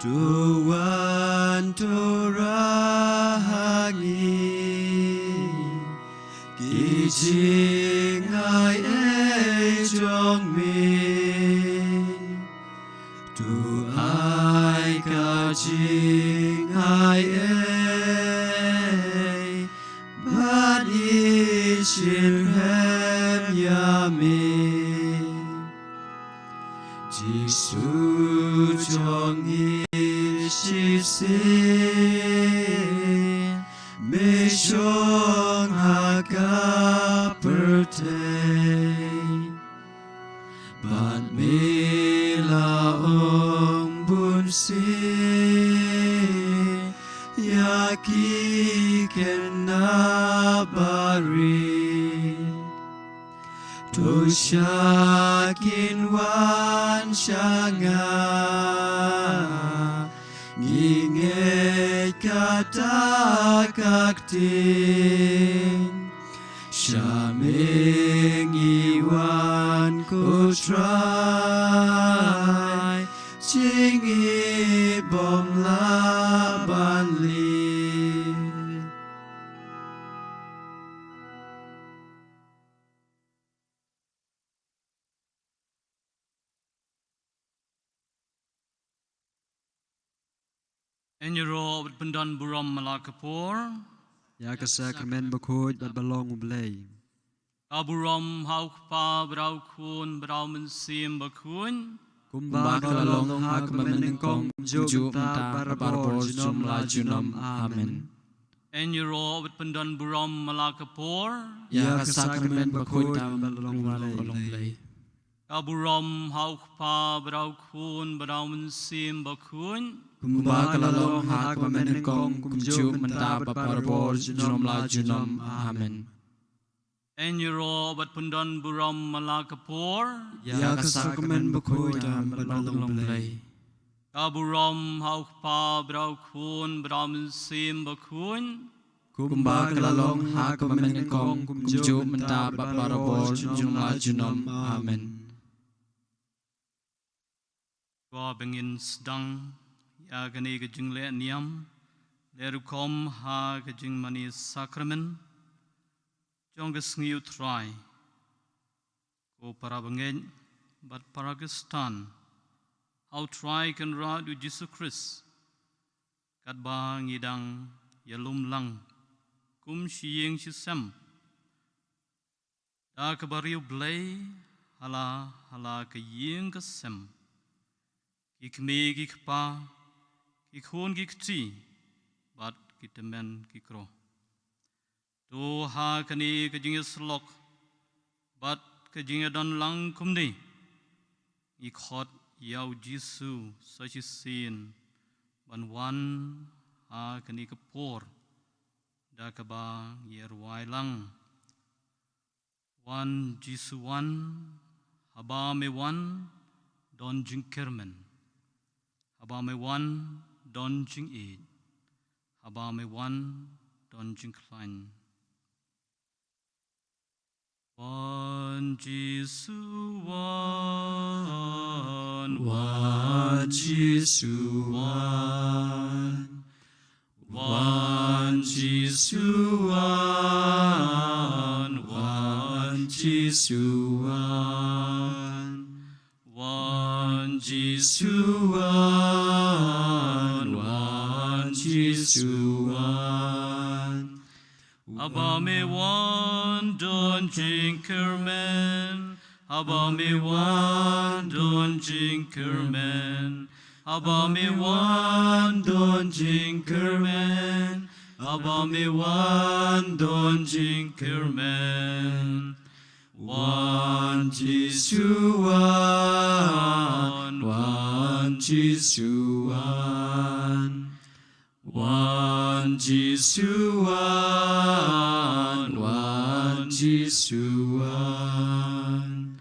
To wan to rah ha ngi ki jingai ei jong me. To ai ka jingai ei bad i shitrhem ïa me. Jisu jong ngi shisien, me shong ha ka pyrthei. Bad me la ong bunsien ïa ki khynnah barit. To sha kin wan sha nga, ngi ngeit kata ka ktien. Sha me ngi wan ko Trai, jingim bym lah ban leit. Ngin ïaroh bad pyndon burom man la ka por. Ïa ka sakramen bakhuid bad ba long U Blei. Ka burom ha U Kpa bad ha U Khun bad ha U Mynsiem Bakhuid. Kumba ka la long ha kaba mynnyngkong kumjuh mynta bad barabor junom la junom. Amen. Ngin ïaroh bad pyndon burom man la ka por. Ïa ka sakramen bakhuid bad ba long U Blei. Ka burom ha U Kpa bad ha U Khun bad ha U Mynsiem Bakhuid. Kumba ka la long ha kaba mynnyngkong kumjuh mynta bad barabor junom la junom. Amen. Ngin ïaroh bad pyndon burom man la ka por. Ïa ka sakramen bakhuid bad ba long U Blei. Ka burom ha U Kpa bad ha U Khun bad ha U Mynsiem Bakhuid. Kumba ka la long ha kaba mynnyngkong kumjuh mynta bad barabor junom la junom. Amen. Kwah ba ngin sdang ïa kane ka jingleh niam, leh rukom ha ka jingmane sakramen jong ka sngi U Trai. Ko para bangeit bad para Khristan ha U Trai Kynrad U Jisu Khrist, katba ngi dang ïalum lang kum shi ïing shi sem da kaba riewblei ha la ha la ka ïing ka sem, ki kmie ki kpa, ki khun ki kti bad ki tymmen ki kro. To ha kane ka jingïasyllok bad ka jingïadon lang kumne, ngi khot ïa U Jisu sa shisien ban wan ha kane ka por da kaba ngi ïa rwai lang. Wan Jisu wan, haba me wan don jingkyrmen, haba me wan don jingïeit, haba me wan don jingkhlaiñ. Wan Jisu wan, wan Jisu wan. Wan Jisu wan, wan Jisu wan. Wan Jisu wan, wan Jisu wan. Haba me wan don jingkyrmen, haba me wan don jingkyrmen, haba me wan don jingkyrmen, haba me wan don jingkyrmen. Wan Jisu wan, wan Jisu wan. Wan Jisu wan, wan Jisu wan.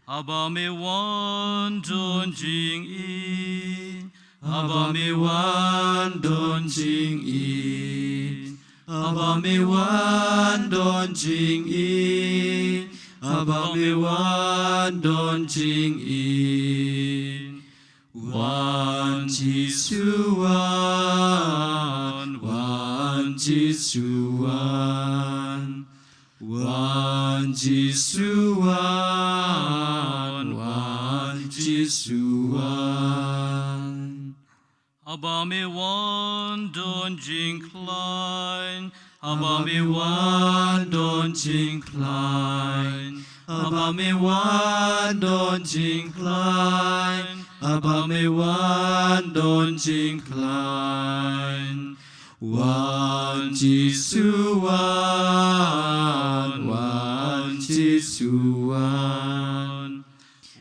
Haba me wan don jingïeit, haba me wan don jingïeit, haba me wan don jingïeit, haba Haba me wan don jingim. Wan Jisu wan, wan Jisu wan. Wan Jisu wan, wan Jisu wan. Haba me wan don jingkhlaiñ, haba me wan don jingkhlaiñ, haba me wan don jingkhlaiñ, haba me wan don jingkhlaiñ. Wan Jisu wan, wan Jisu wan.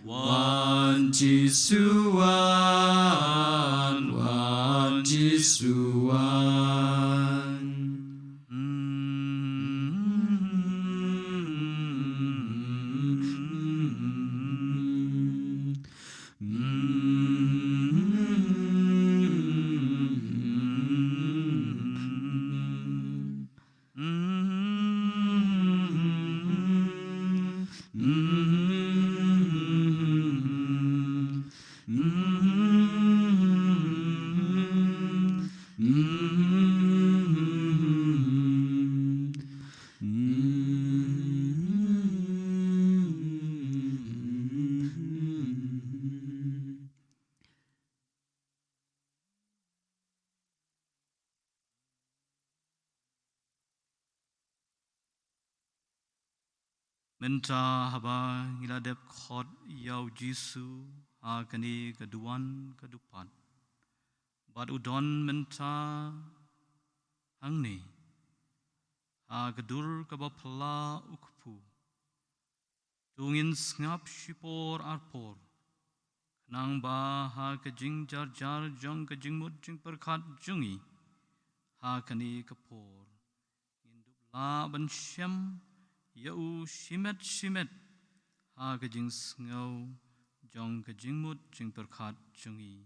Wan Jisu wan, wan Jisu wan. Mynta haba ngi la dep khot ïa u Jisu ha kane ka duwan ka dupat, bad u don mynta hangne ha ka dur kaba pla u kpu. To ngin sngap shipor arpor, khnang ba ha ka jingjarjar jong ka jingmut jingpyrkhat jong ngi ha kane ka por, ngin dup lah ban shem ïa u shimet shimet ha ka jingsngew jong ka jingmut jingpyrkhat jong ngi.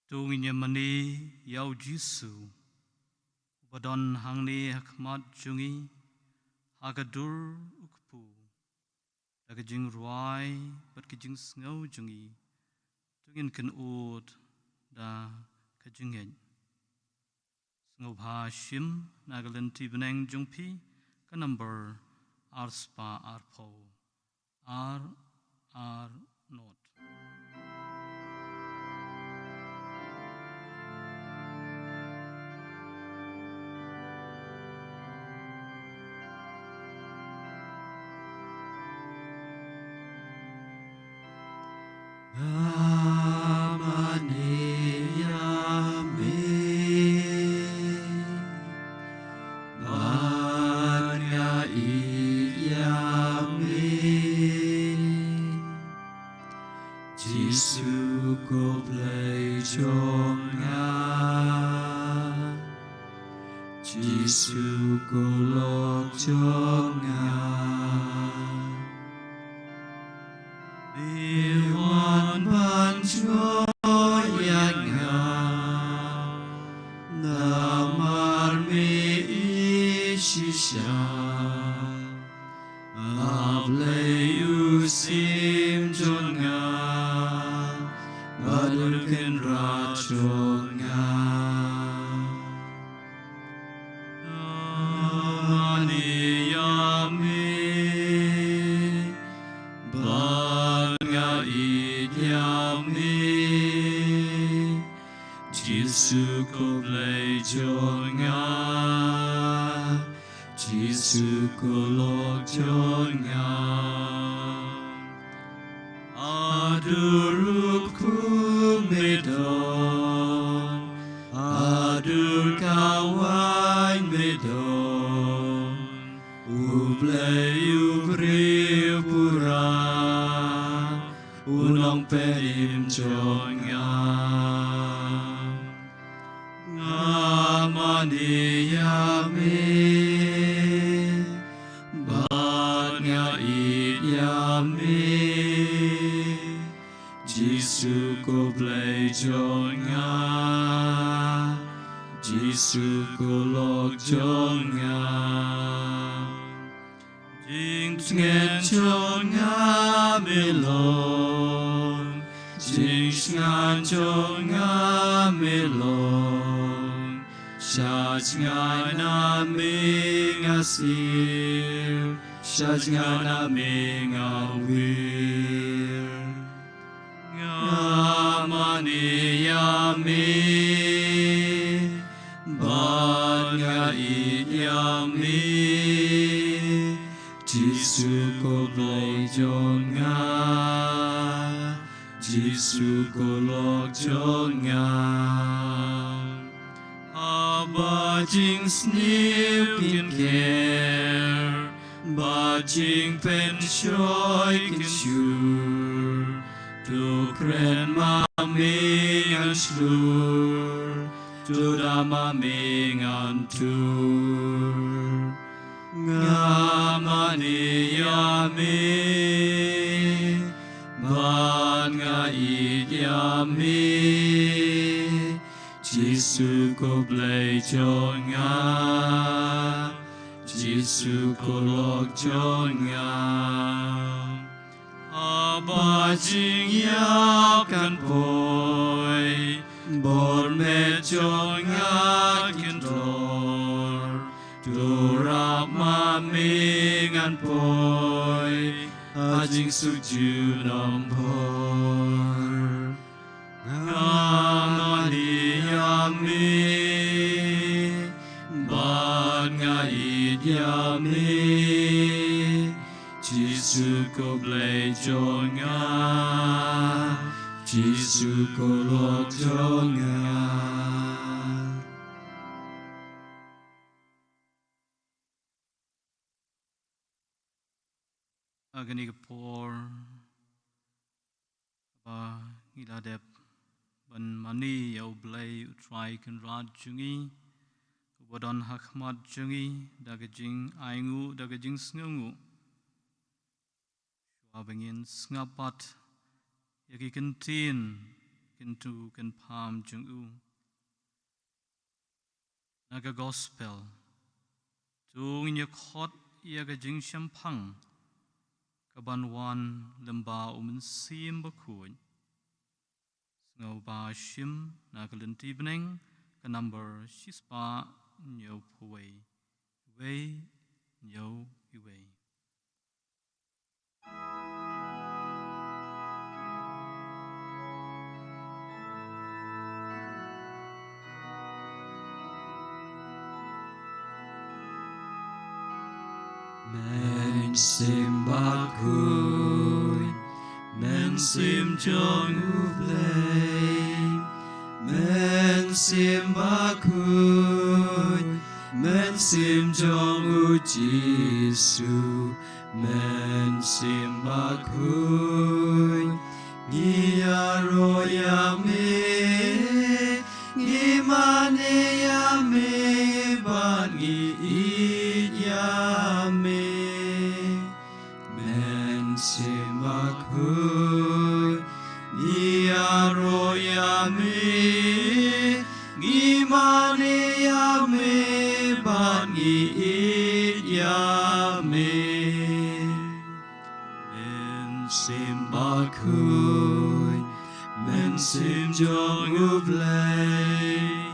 To ngin ïa mane ïa u Jisu, uba don hangne ha khmat jong ngi, ha ka dur u kpu, da ka jingrwai bad ka jingsngew jong ngi. To ngin kynnoh da ka jingngeit. Sngewbha shim na ka lynti bneng jong phi ka number arspah arphew. Ar, ar, not. Nga mane ïa me, bad nga ïeit ïa me. Jisu ko Blei jong nga. Jisu Jisu ko lok jong nga. Me wan ban jngoh ïa nga, namar me ïeit shisha. A Blei u Syiem jong nga, bad u Kynrad jong nga. Nga mane ïa me, bad nga ïeit ïa me. Jisu ko Blei jong nga, Jisu ko lok jong nga. Haduh ruh khuid me don, haduh kawei me don, U Blei u briew pura, u nongpynim jong nga. Nga mane ïa me, bad nga ïeit ïa me. Jisu ko Blei jong nga, Jisu ko lok jong nga. Jingtngen jong nga me long, jingsngewsih jong nga me long. Sha jngai na me nga siew, sha jngai na me nga wir. Nga mane ïa me, bad nga ïeit ïa me. Jisu ko Blei jong nga, Jisu ko lok jong nga. Haba jingsniew kin ker, bad jingpynshoi kin shur, to kren ma me ngan shlur, to da ma me ngan tur. Nga mane ïa me, bad nga ïeit ïa me. Jisu ko Blei jong nga, Jisu ko lok jong nga. Haba jingïap kan poi, bor met jong nga kin tlor, to rap ma me ngan poi ha jingsuk junom bor. Nga mane ïa me, bad nga ïeit ïa me. Jisu ko Blei jong nga, Jisu ko lok jong nga. Ha kane ka por ba ngi la dep ban mane ïa U Blei U Trai Kynrad jong ngi, uba don ha khmat jong ngi da ka jingainguh, da ka jingsngewnguh. Shuwa ba ngin sngap pat ïa ki kyntien kyntu kynpham jong u na ka Gospel, to ngin ïa khot ïa ka jingshemphang kaban wan lyngba U Mynsiem Bakhuid. Sngewbha shim na ka lynti bneng ka number shispah hynñiewphew wei, wei hynñiew wei. Mynsiem Bakhuid, Mynsiem jong U Blei, Mynsiem Bakhuid, Mynsiem jong U Jisu, Mynsiem Bakhuid, ngi ïaroh ïa me, ngi mane ïa me, bad ngi Bakhuid, ngi ïaroh ïa me, ngi mane ïa me, bad ngi ïeit ïa me. Mynsiem Bakhuid, Mynsiem jong U Blei,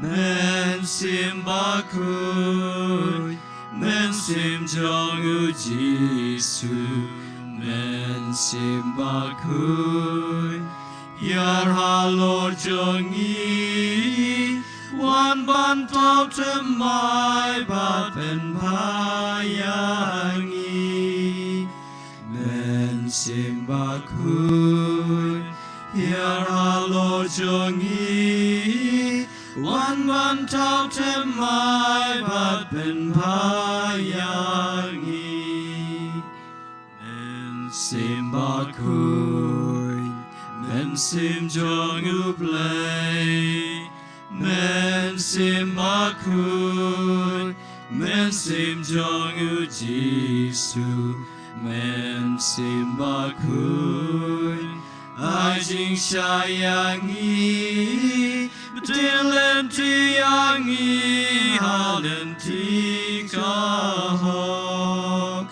Mynsiem Bakhuid, Mynsiem jong U Jisu, Mynsiem Bakhuid, ïar halor jong ngi, wan ban thaw thymmai bad pynbha ïa ngi. Mynsiem Bakhuid, ïar halor jong ngi, wan ban thaw thymmai bad pynbha ïa ngi. Mynsiem Bakhuid, Mynsiem jong U Blei, Mynsiem Bakhuid, Mynsiem jong U Jisu, Mynsiem Bakhuid, ai jingshai ïa ngi, bad lynti ïa ngi ha lynti ka hok.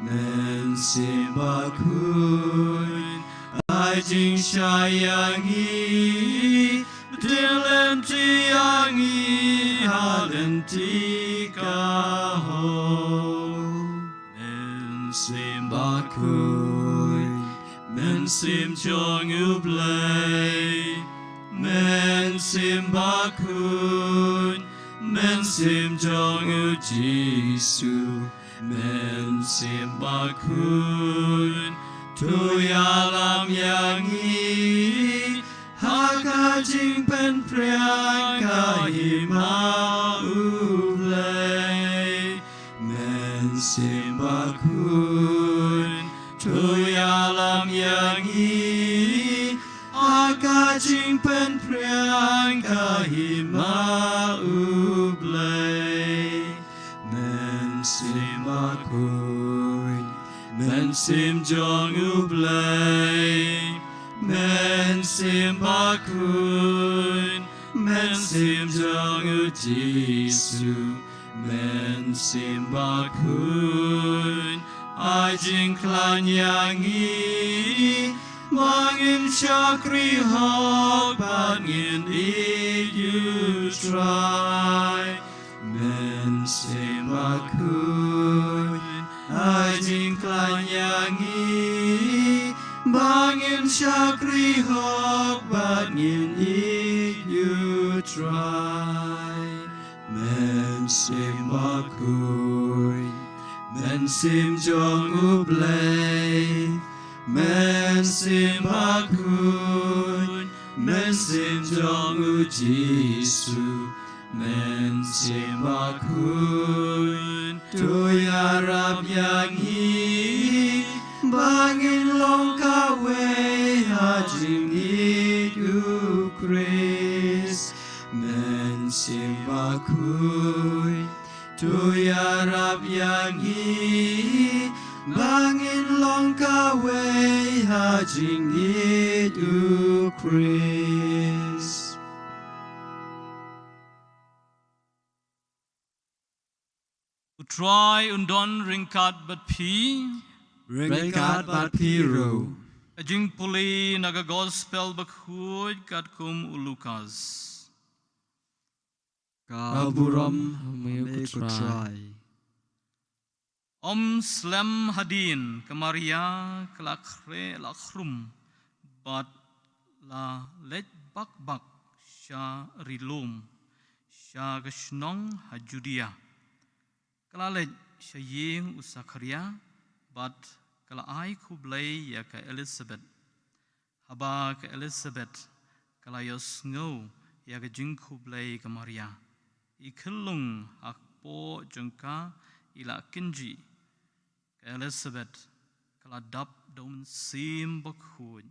Mynsiem Bakhuid, ai jingshai ïa ngi, bad lynti ïa ngi ha lynti ka hok. Mynsiem Bakhuid, Mynsiem jong U Blei, Mynsiem Bakhuid, Mynsiem jong U Jisu, Mynsiem Bakhuid, to ïalam ïa ngi ha ka jingpynphriang ka Hima U Blei. Mynsiem Bakhuid, to ïalam ïa ngi ha ka jingpynphriang ka Hima U Blei. Mynsiem Bakhuid, Mynsiem jong U Blei, Mynsiem Bakhuid, Mynsiem jong U Jisu, Mynsiem Bakhuid, ai jingkhlaiñ ïa ngi, ba ngin shakri hok bad ngin ïeit U Trai. Mynsiem Bakhuid, ai jingkhlaiñ ïa ngi, ba ngin shakri hok bad ngin ïeit U Trai. Mynsiem Bakhuid, Mynsiem jong U Blei, Mynsiem Bakhuid, Mynsiem jong U Jisu, Mynsiem Bakhuid, to ïarap ïa ngi, ba ngin long kawei ha jingïeit U Khrist. Mynsiem Bakhuid, to ïarap ïa ngi, ba ngin long kawei ha jingïeit U Khrist. U Trai un don ryngkat bad phi. Ryngkat bad phi ruh. Ka jingpule na ka Gospel Bakhuid katkum u Lukas. Ka burom ha me ko Trai. Ym slem hadien ka Maria ka la khreh la khrum bad la leit bak bak sha ri lum, sha ka shnong ha Judia. Ka la leit sha ïing u Sakharia bad ka la ai khublei ïa ka Elisabet. Haba ka Elisabet ka la ïohsngew ïa ka jingkhublei ka Maria, i khyllung ha kpoh jong ka i la kynjih. Ka Elisabet ka la dap da U Mynsiem Bakhuid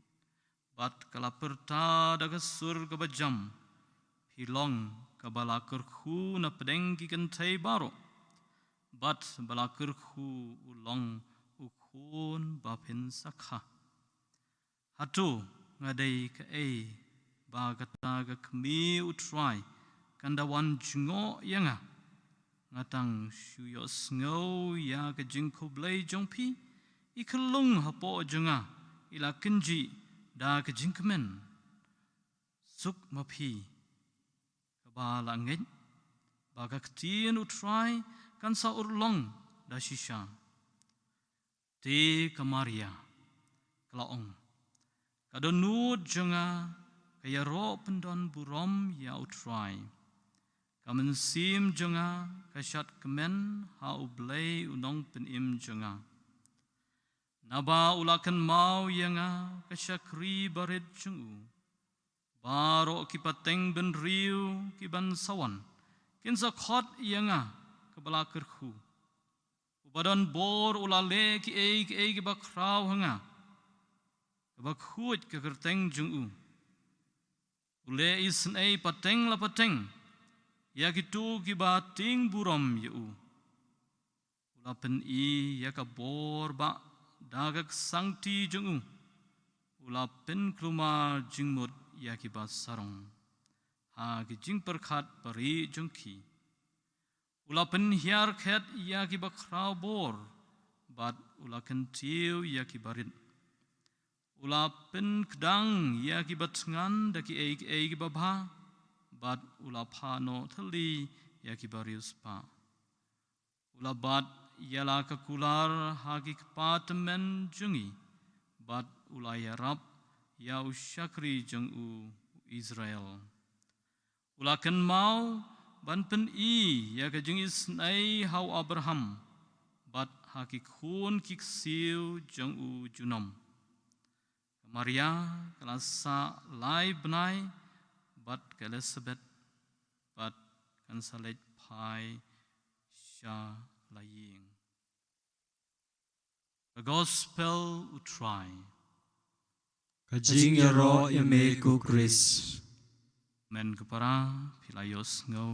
bad ka la pyrta da ka sur kaba jam, phi long kaba la kyrkhu na pdeng ki kynthei baroh, bad ba la kyrkhu u long u khun ba phin sa kha. Hato nga dei kaei ba kata ka kmie u Trai kan da wan jngoh ïa nga? Nga tang shu ïohsngew ïa ka jingkhublei jong phi. I khyllung hapoh jong nga i la kynjih da ka jingkmen. Suk ma phi kaba la ngeit ba ka ktien u Trai kan sa urlong da shisha. Te ka Maria ka la ong, ka dohnud jong nga ka ïaroh pyndon burom ïa u Trai. Ka mynsiem jong nga ka shad kmen ha U Blei u nongpynim jong nga. Naba u la kynmaw ïa nga ka shakri barit jong u. Baroh ki pateng bynriew ki ban sa wan kin sa khot ïa nga kaba la kyrkhu. Uba don bor u la leh kiei kiei kiba khraw ha nga, kaba khuid ka kyrteng jong u. U leh isynei pateng la pateng ïa kito kiba tieng burom ïa u. U la pyni ïa ka bor ba da ka ksangti jong u u la pynkulmar jingmut ïa kiba sarong ha ki jingpyrkhat barieh jong ki. U la pynhiar khet ïa kiba khraw bor bad u la kyntiew ïa kiba rit. U la pynkdang ïa kiba thngan da kiei kiei kiba bha bad u la phah noh thylli ïa kiba riewspah. U la bat ïa la ka kular ha ki kpa tymmen jong ngi bad u la ïarap ïa u shakri jong u, u Israel. U la kynmaw ban pyni ïa ka jingisynei ha u Abraham bad ha ki khun ki ksiew jong u junom. Ka Maria ka la sah lai bnai bad ka Elisabet bad kan sa leit phai sha la ïing. Ka Gospel u Trai. Ka jingïaroh ïa me ko Khrist. Men ko para, phi la ïohsngew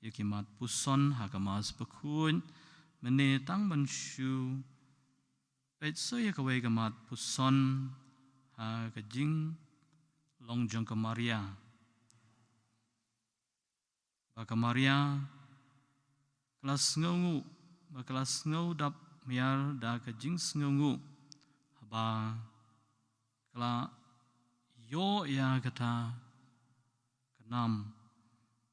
ïa ki mat puson ha ka Mass bakhuid. Mynne tang ban shu peit shuh ïa kawei ka mat puson ha ka jinglong jong ka Maria. Ba ka Maria ka la sngewnguh, ba ka la sngew dap miar da ka jingsngewnguh, haba ka la ïoh ïa kata ka nam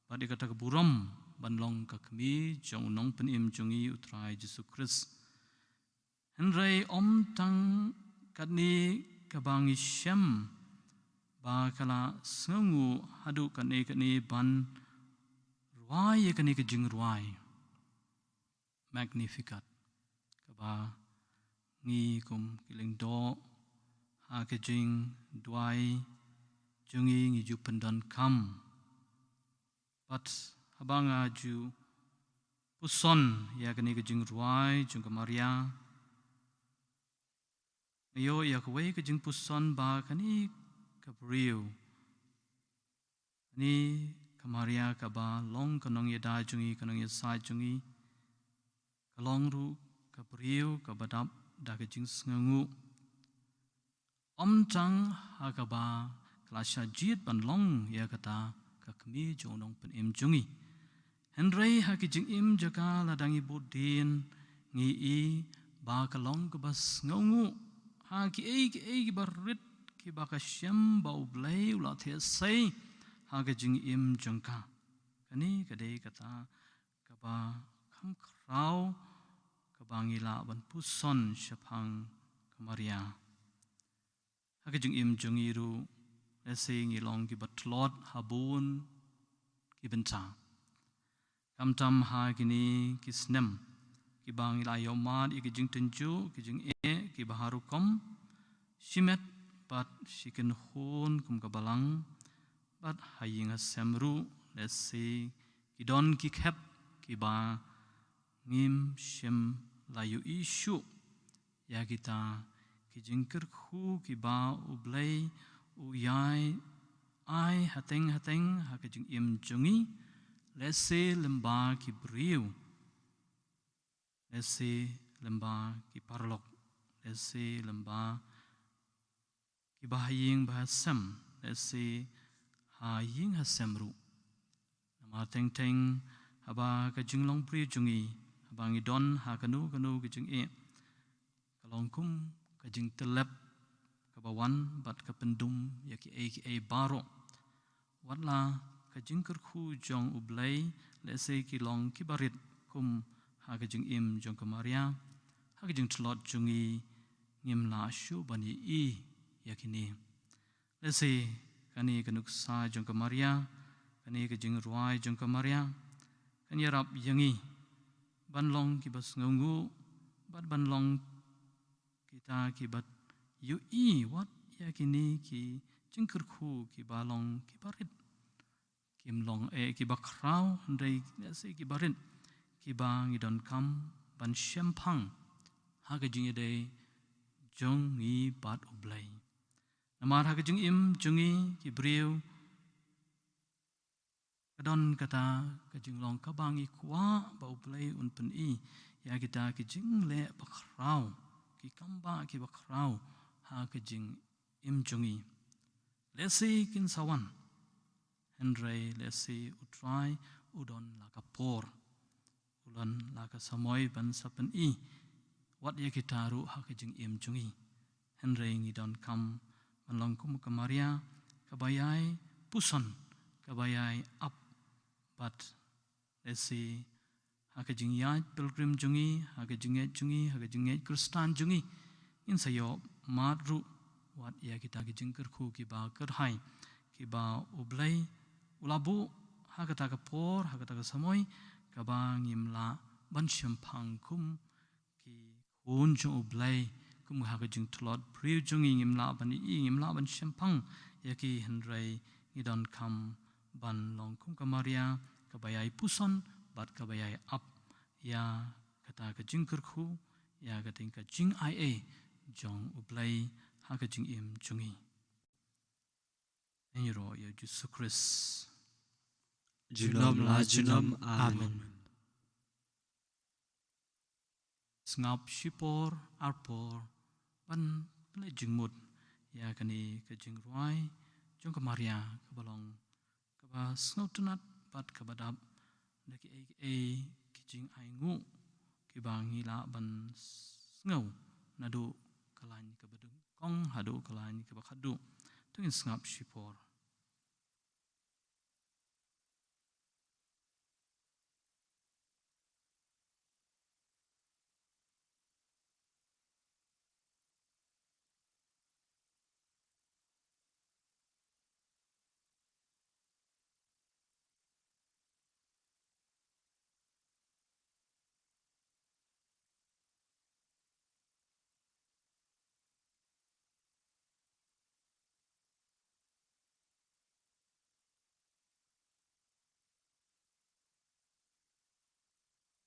bad ïa kata ka burom ban long ka kmie jong u nongpynim jong ngi u Trai Jisu Khrist. Hynrei ym tang katne kaba ngi shem ba ka la sngewnguh haduh katne katne ban rwai ïa kane ka jingrwai Magnificat, kaba ngi kum ki lyngdoh ha ka jingduwai jong ngi ngi ju pyndonkam. Bad haba nga ju puson ïa kane ka jingrwai jong ka Maria, nga ïoh ïa kawei ka jingpuson ba kane ka briew, kane ka Maria kaba long ka nongïada jong ngi, ka nongïasaid jong ngi, ka long ruh ka briew kaba dap da ka jingsngewnguh. Ym tang ha kaba ka la shah jied ban long ïa kata ka kmie jong u nongpynim jong ngi, hynrei ha ki jingim jong ka lada ngi bud dien ngi i ba ka long kaba sngewnguh ha kiei kiei kiba rit kiba ka shem ba U Blei u la theh sei ha ka jingim jong ka. Kane ka dei kata kaba kham khraw kaba ngi lah ban puson shaphang ka Maria. Ha ka jingim jong ngi ruh, lehse ngi long kiba tlot ha bun ki bynta. Khamtam ha kine ki snem kiba ngi la ïohmad ïa ki jingtynjuh, ki jingeh kiba har rukom, shimet bad shi kynhun kum ka balang, bad ha ïing ha sem ruh, lehse ki don ki khep kiba ngim shym la ïohi shuh ïa kita ki jingkyrkhu kiba U Blei u ïai ai hateng hateng ha ka jingim jong ngi, lehse lyngba ki briew, lehse lyngba ki paralok, lehse lyngba kiba ha ïing ba ha sem, lehse ha ïing ha sem ruh. Namar teng teng haba ka jinglong briew jong ngi, haba ngi don ha kano kano ka jingeh, ka long kum ka jingtyllep kaba wan bad ka pyndum ïa kiei kiei baroh. Wat la ka jingkyrkhu jong U Blei, lehse ki long kiba rit kum ha ka jingim jong ka Maria, ha ka jingtlot jong ngi ngim lah shuh ban ïohi ïa kine. Lehse kane ka nuksa jong ka Maria, kane ka jingrwai jong ka Maria, kan ïarap ïa ngi ban long kiba sngewnguh, bad ban long kita kiba ïohi wat ïa kine ki jingkyrkhu kiba long kiba rit. Kim long eh kiba khraw, hynrei lehse kiba rit, kiba ngi donkam ban shemphang ha ka jingïadei jong ngi bad U Blei. Namar ha ka jingim jong ngi ki briew, ka don kata ka jinglong kaba ngi kwah ba U Blei un pyni ïa kita ki jingleh bakhraw, ki kambah kiba khraw ha ka jingim jong ngi. Lehse kin sa wan, hynrei lehse U Trai u don la ka por, u don la ka samoi ban sa pyni wat ïa kita ruh ha ka jingim jong ngi. Hynrei ngi donkam ban long kum ka Maria, kaba ïai puson, kaba ïai ap, bad lehse ha ka jingïaid pilgrim jong ngi, ha ka jingngeit jong ngi, ha ka jingngeit Khristan jong ngi, ngin sa ïohmad ruh wat ïa kita ki jingkyrkhu kiba kyrhai, kiba U Blei u la buh ha kata ka por, ha kata ka samoi, kaba ngim lah ban shemphang kum ki khun jong U Blei, kum ha ka jingtlot briew jong ngi ngim lah ban ïohi, ngim lah ban shemphang ïa ki, hynrei ngi donkam ban long kum ka Maria, kaba ïai puson bad kaba ïai ap ïa kata ka jingkyrkhu, ïa kata ka jingai ei jong U Blei ha ka jingim jong ngi. Ngi ïaroh ïa U Jisu Khrist. Junom la junom. Amen. Sngap shipor arpor ban pynleit jingmut ïa kane ka jingrwai jong ka Maria, kaba long kaba sngewtynnat bad kaba dap da kiei kiei ki jingainguh kiba ngi lah ban sngew naduh ka lain kaba nyngkong haduh ka lain kaba khatduh. To ngin sngap shipor.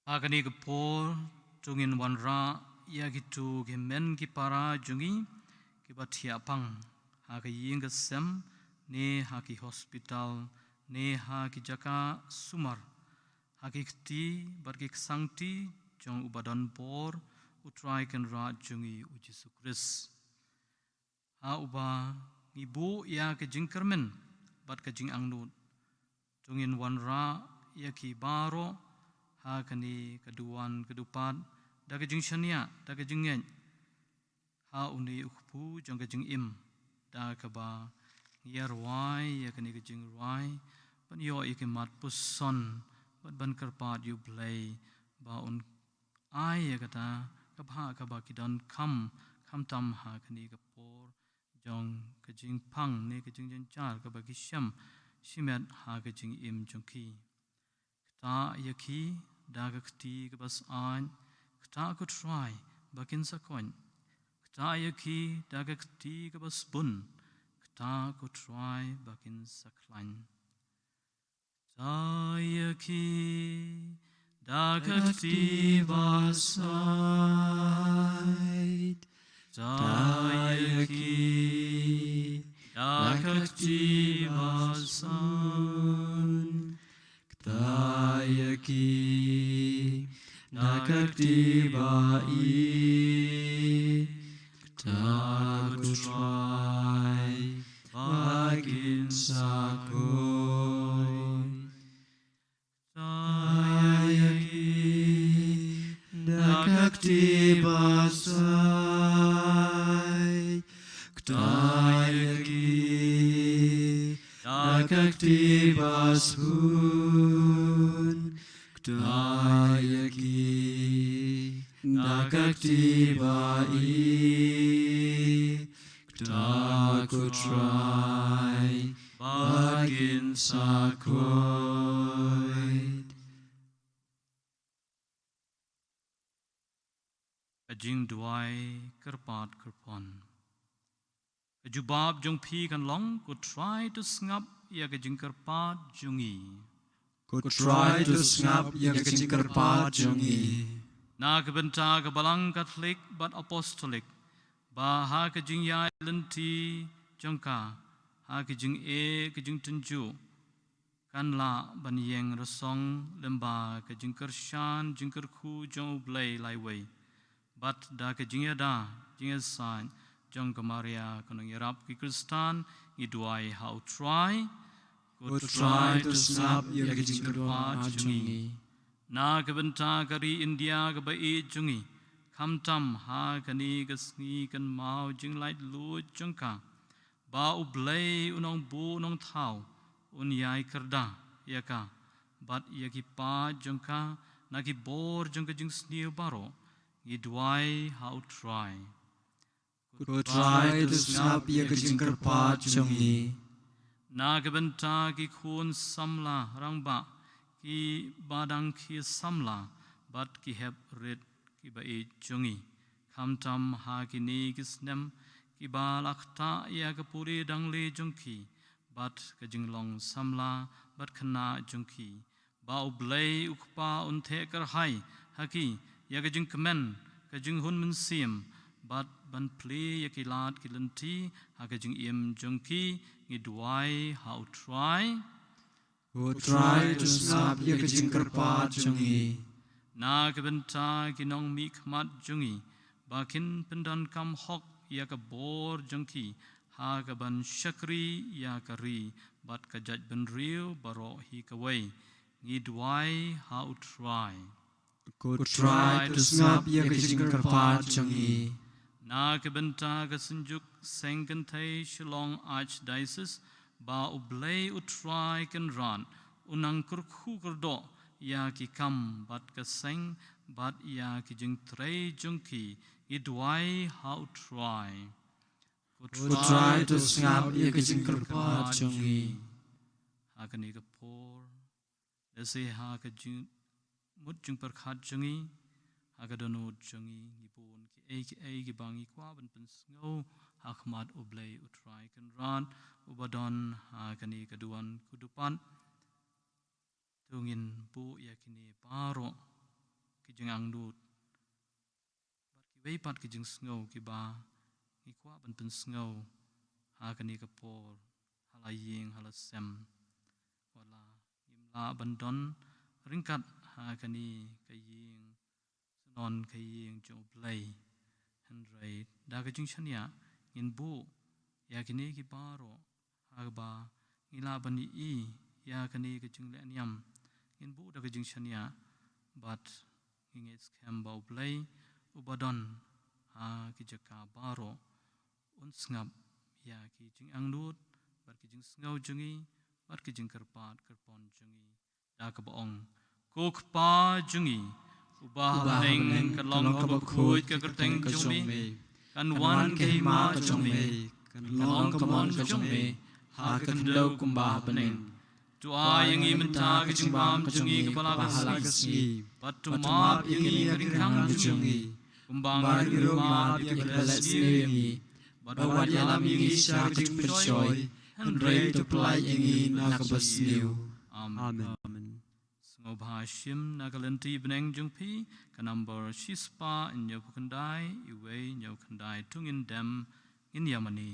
Ha kane ka por, to ngin wanrah ïa kito ki hynmen ki para jong ngi kiba thiah pang ha ka ïing ka sem, ne ha ki hospital, ne ha ki jaka sumar, ha ki kti bad ki ksangti jong uba don bor, U Trai Kynrad jong ngi U Jisu Khrist. Ha uba ngi buh ïa ka jingkyrmen bad ka jingangnud. To ngin wanrah ïa ki baroh ha kane ka duwan ka dupat, da ka jingshaniah, da ka jingngeit ha une u kpu jong ka jingim, da kaba ngi ïa rwai ïa kane ka jingrwai ban ïoh ïa ki mat puson bad ban kyrpad ïa U Blei ba un ai ïa kata ka bha kaba ki donkam, khamtam ha kane ka por jong ka jingpang ne ka jingjynjar kaba ki shem shimet ha ka jingim jong ki. Ktah ïa ki da ka kti kaba syaid, ktah ko Trai ba kin sa koit. Ktah ïa ki da ka kti kaba sbun, ktah ko Trai ba kin sa khlaiñ. Ktah ïa ki da ka kti ba syaid. Ktah ïa ki da ka kti ba sbun. Ktah ïa ki da ka kti ba ïeit. Ktah ko Trai Kta ïa ki da ka kti ba sbun, kta ïa ki da ka kti ba ïeit, kta ko Trai ba kin sa koit. Ka jingduwai kyrpad kyrpon. Ka jubab jong phi kan long, ko Trai to sngap ïa ka jingkyrpad jong ngi. Ko Trai to sngap ïa ka jingkyrpad jong ngi. Na ka bynta ka Balang Katholik bad Apostolik, ba ha ka jingïaid lynti jong ka, ha ka jingeh ka jingtynjuh, kan lah ban ïeng rasong lyngba ka jingkyrshan jingkyrkhu jong U Blei laiwei, bad da ka jingïada jingïasaid jong ka Maria ka nongïarap ki Khristan, ngi duwai ha U Trai. Ko Trai to sngap ïa ka jingkyrpad jong ngi. Na ka bynta ka ri India kaba ïeit jong ngi, khamtam ha kane ka sngi kynmaw jinglaitluid jong ka, ba U Blei U Nongbuh U Nongthaw un ïai kyrda ïa ka bad ïa ki paid jong ka na ki bor jong ka jingsniew baroh, ngi duwai ha U Trai. Ko Trai to sngap ïa ka jingkyrpad jong ngi. Na ka bynta ki khun samla rangbah, kiba dang khie samla bad ki hep rit kiba ïeit jong ngi, khamtam ha kine ki snem kiba la ktah ïa ka pule dangle jong ki bad ka jinglong samla bad khynnah jong ki, ba U Blei U Kpa un theh kyrhai ha ki ïa ka jingkmen, ka jinghun mynsiem, bad ban plie ïa ki lad ki lynti ha ka jingim jong ki, ngi duwai ha U Trai. Ko Trai to sngap ïa ka jingkyrpad jong ngi. Na ka bynta ki nongmihkhmat jong ngi, ba kin pyndonkam hok ïa ka bor jong ki ha kaban shakri ïa ka ri bad ka jaitbynriew baroh hi kawei, ngi duwai ha U Trai. Ko Trai to sngap ïa ka jingkyrpad jong ngi. Na ka bynta ka Synjuk Seng Kynthei Shillong Archdiocese, ba U Blei U Trai Kynrad un nang kyrkhu kyrdoh ïa ki kam bad ka seng bad ïa ki jingtrei jong ki, ngi duwai ha U Trai. Ko Trai to sngap ïa ka jingkyrpad jong ngi. Ha kane ka por, lehse ha ka jingmut jingpyrkhat jong ngi, ha ka dohnud jong ngi, ngi bun kiei kiei kiba ngi kwah ban pynsngew ha khmat U Blei U Trai Kynrad, uba don ha kane ka duwan kudupad. To ngin buh ïa kine baroh ki jingangnud bad kiwei pat ki jingsngew kiba ngi kwah ban pynsngew ha kane ka por, ha la ïing ha la sem. Wat la ngim lah ban don ryngkat ha kane ka ïing, syndon ka ïing jong U Blei, hynrei da ka jingshaniah ngin buh ïa kine ki baroh, ha kaba ngi lah ban ïohi ïa kane ka jingleh niam. Ngin buh da ka jingshaniah bad ngi ngeit skhem ba U Blei uba don ha ki jaka baroh un sngap ïa ki jingangnud bad ki jingsngew jong ngi bad ki jingkyrpad kyrpon jong ngi, da kaba ong: Ko Kpa jong ngi uba ha bneng, ka long kaba khuid ka kyrteng jong me, kan wan ka hima ka jong me, kan long ka mon ka jong me ha ka khyndew kumba ha bneng. To ai ïa ngi mynta ka jingbam ka jong ngi kaba la ka sngi, bad to map ïa ngi ka jingkhang ka jong ngi, kumba ngi ruh map ïa kiba leh sniew ïa ngi, bad wat ïalam ïa ngi sha ka jingpynshoi, hynrei to pyllait ïa ngi na kaba sniew. Amen. Sngewbha shim na ka lynti bneng jong phi ka number shispah hynñiewphew khyndai, iwei hynñiew khyndai. To ngin dem, ngin ïa mane.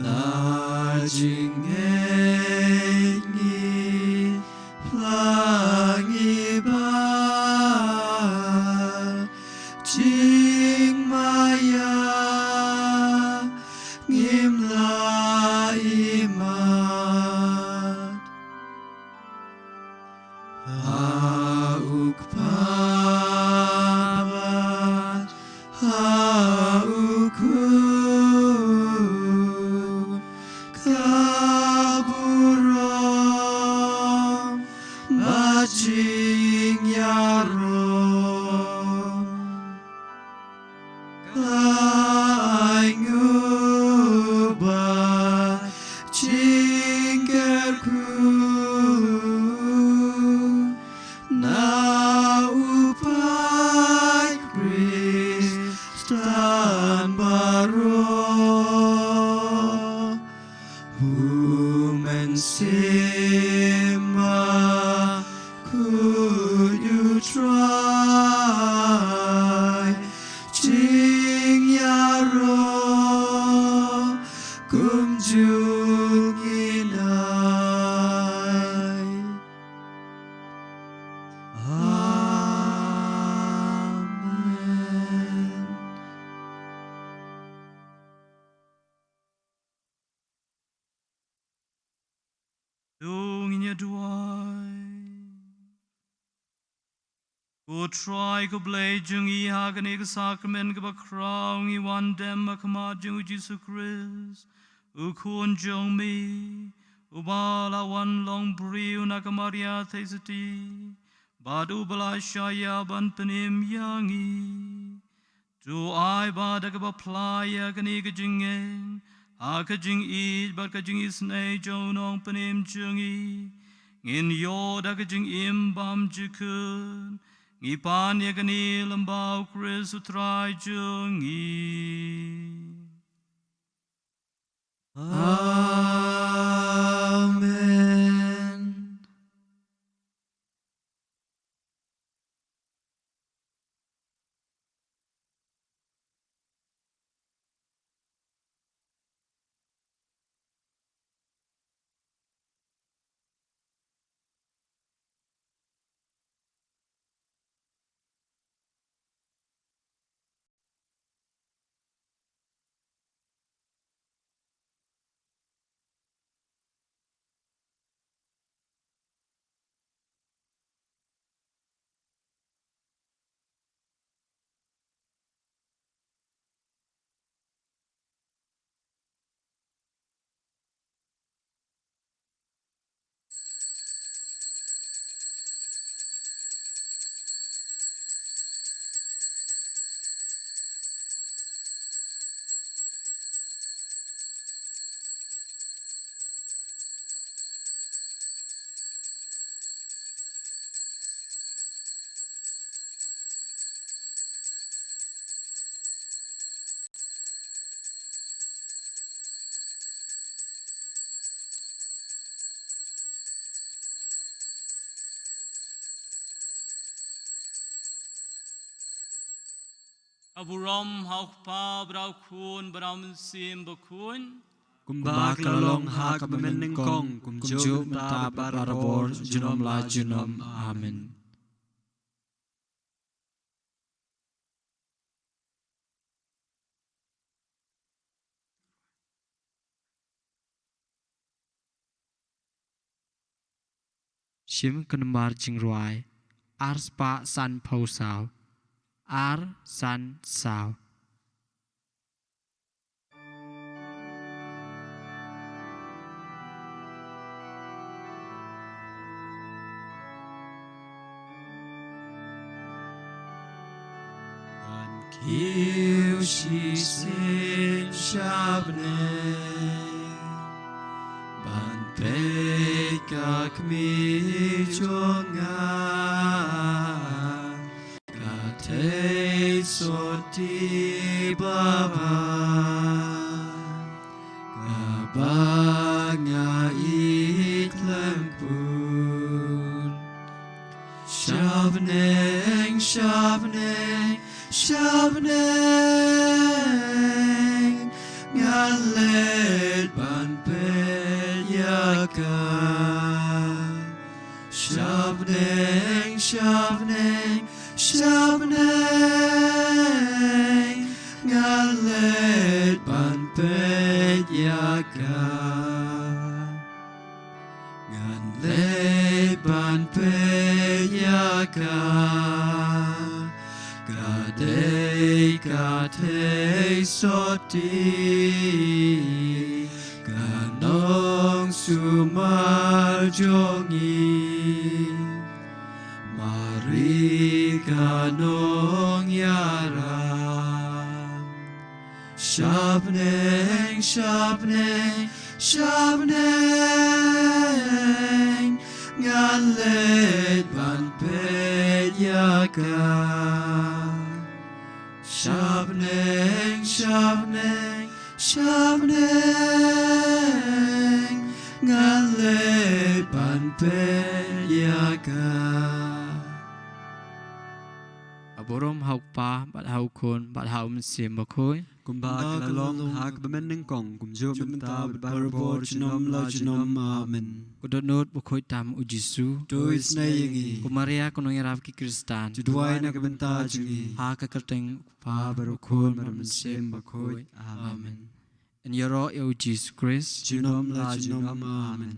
La jingngeit ngi phla ngi ba jingmaïa ngim la imat. Ha u Kpa bad ha u Khun ka burom bad jingïaroh. Ka ainguh ba jingkyrkhu na u paid Khristan baroh. U Mynsiem Bakhuid U Trai, jingïaroh kumjuh ngin ai. Amen. To ngin ïa duwai. Ko Trai ko Blei jong ngi, ha kane ka sakramen kaba khraw ngi wan dem ha khmat jong U Jisu Khrist, U Khun jong me, uba la wan long briew na ka Maria Theisotti, bad uba la shah ïap ban pynim ïa ngi. To ai ba da kaba phla ïa kane ka jingngeit, ha ka jingïeit bad ka jingisynei jong U Nongpynim jong ngi, ngin ïoh da ka jingim bymjukut. Ngi pan ïa kane lyngba U Khrist U Trai jong ngi. Amen. Ka burom ha U Kpa, bad ha U Khun, bad ha U Mynsiem Bakhuid. Kumba ka la long ha kaba mynnyngkong, kumjuh mynta bad barabor, junom la junom. Amen. Shim ka nambar jingrwai ar spah sanphew saw, ar san saw. Ban kiew shisien sha bneng, ban peit ka kmie jong nga, ka Theisotti Babat, kaba nga ïeit lympung. Sha bneng, sha bneng, sha bneng, nga leit ban peit ïa ka. Shabneng, shabneng, shabneng, ngan leit ban peit ïa ka. Ngan leit ban peit ïa ka. Ka dei ka theisotti, ka nongsumar jong ngi. Mari ka nongïarap. Shabneng, shabneng, shabneng, ngan leit ban peit ïa ka. Shabneng, shabneng, shabneng, ngan leit ban peit ïa ka. A burom ha u Kpa, bad ha u Khun, bad ha u Mynsiem Bakhuid. Kumba ka la long ha kaba mynnyngkong, kumjuh mynta bad barabor junom la junom. Amen. Ka dohnud bakhuid tam u Jisu. To isynei ïa ngi. Ko Maria ka nongïarap ki Khristan. To duwai na ka bynta jong ngi. Ha ka kyrteng u Kpa bad u Khun bad u Mynsiem Bakhuid. Amen. Ngin ïaroh ïa u Jisu Khrist. Junom la junom. Amen.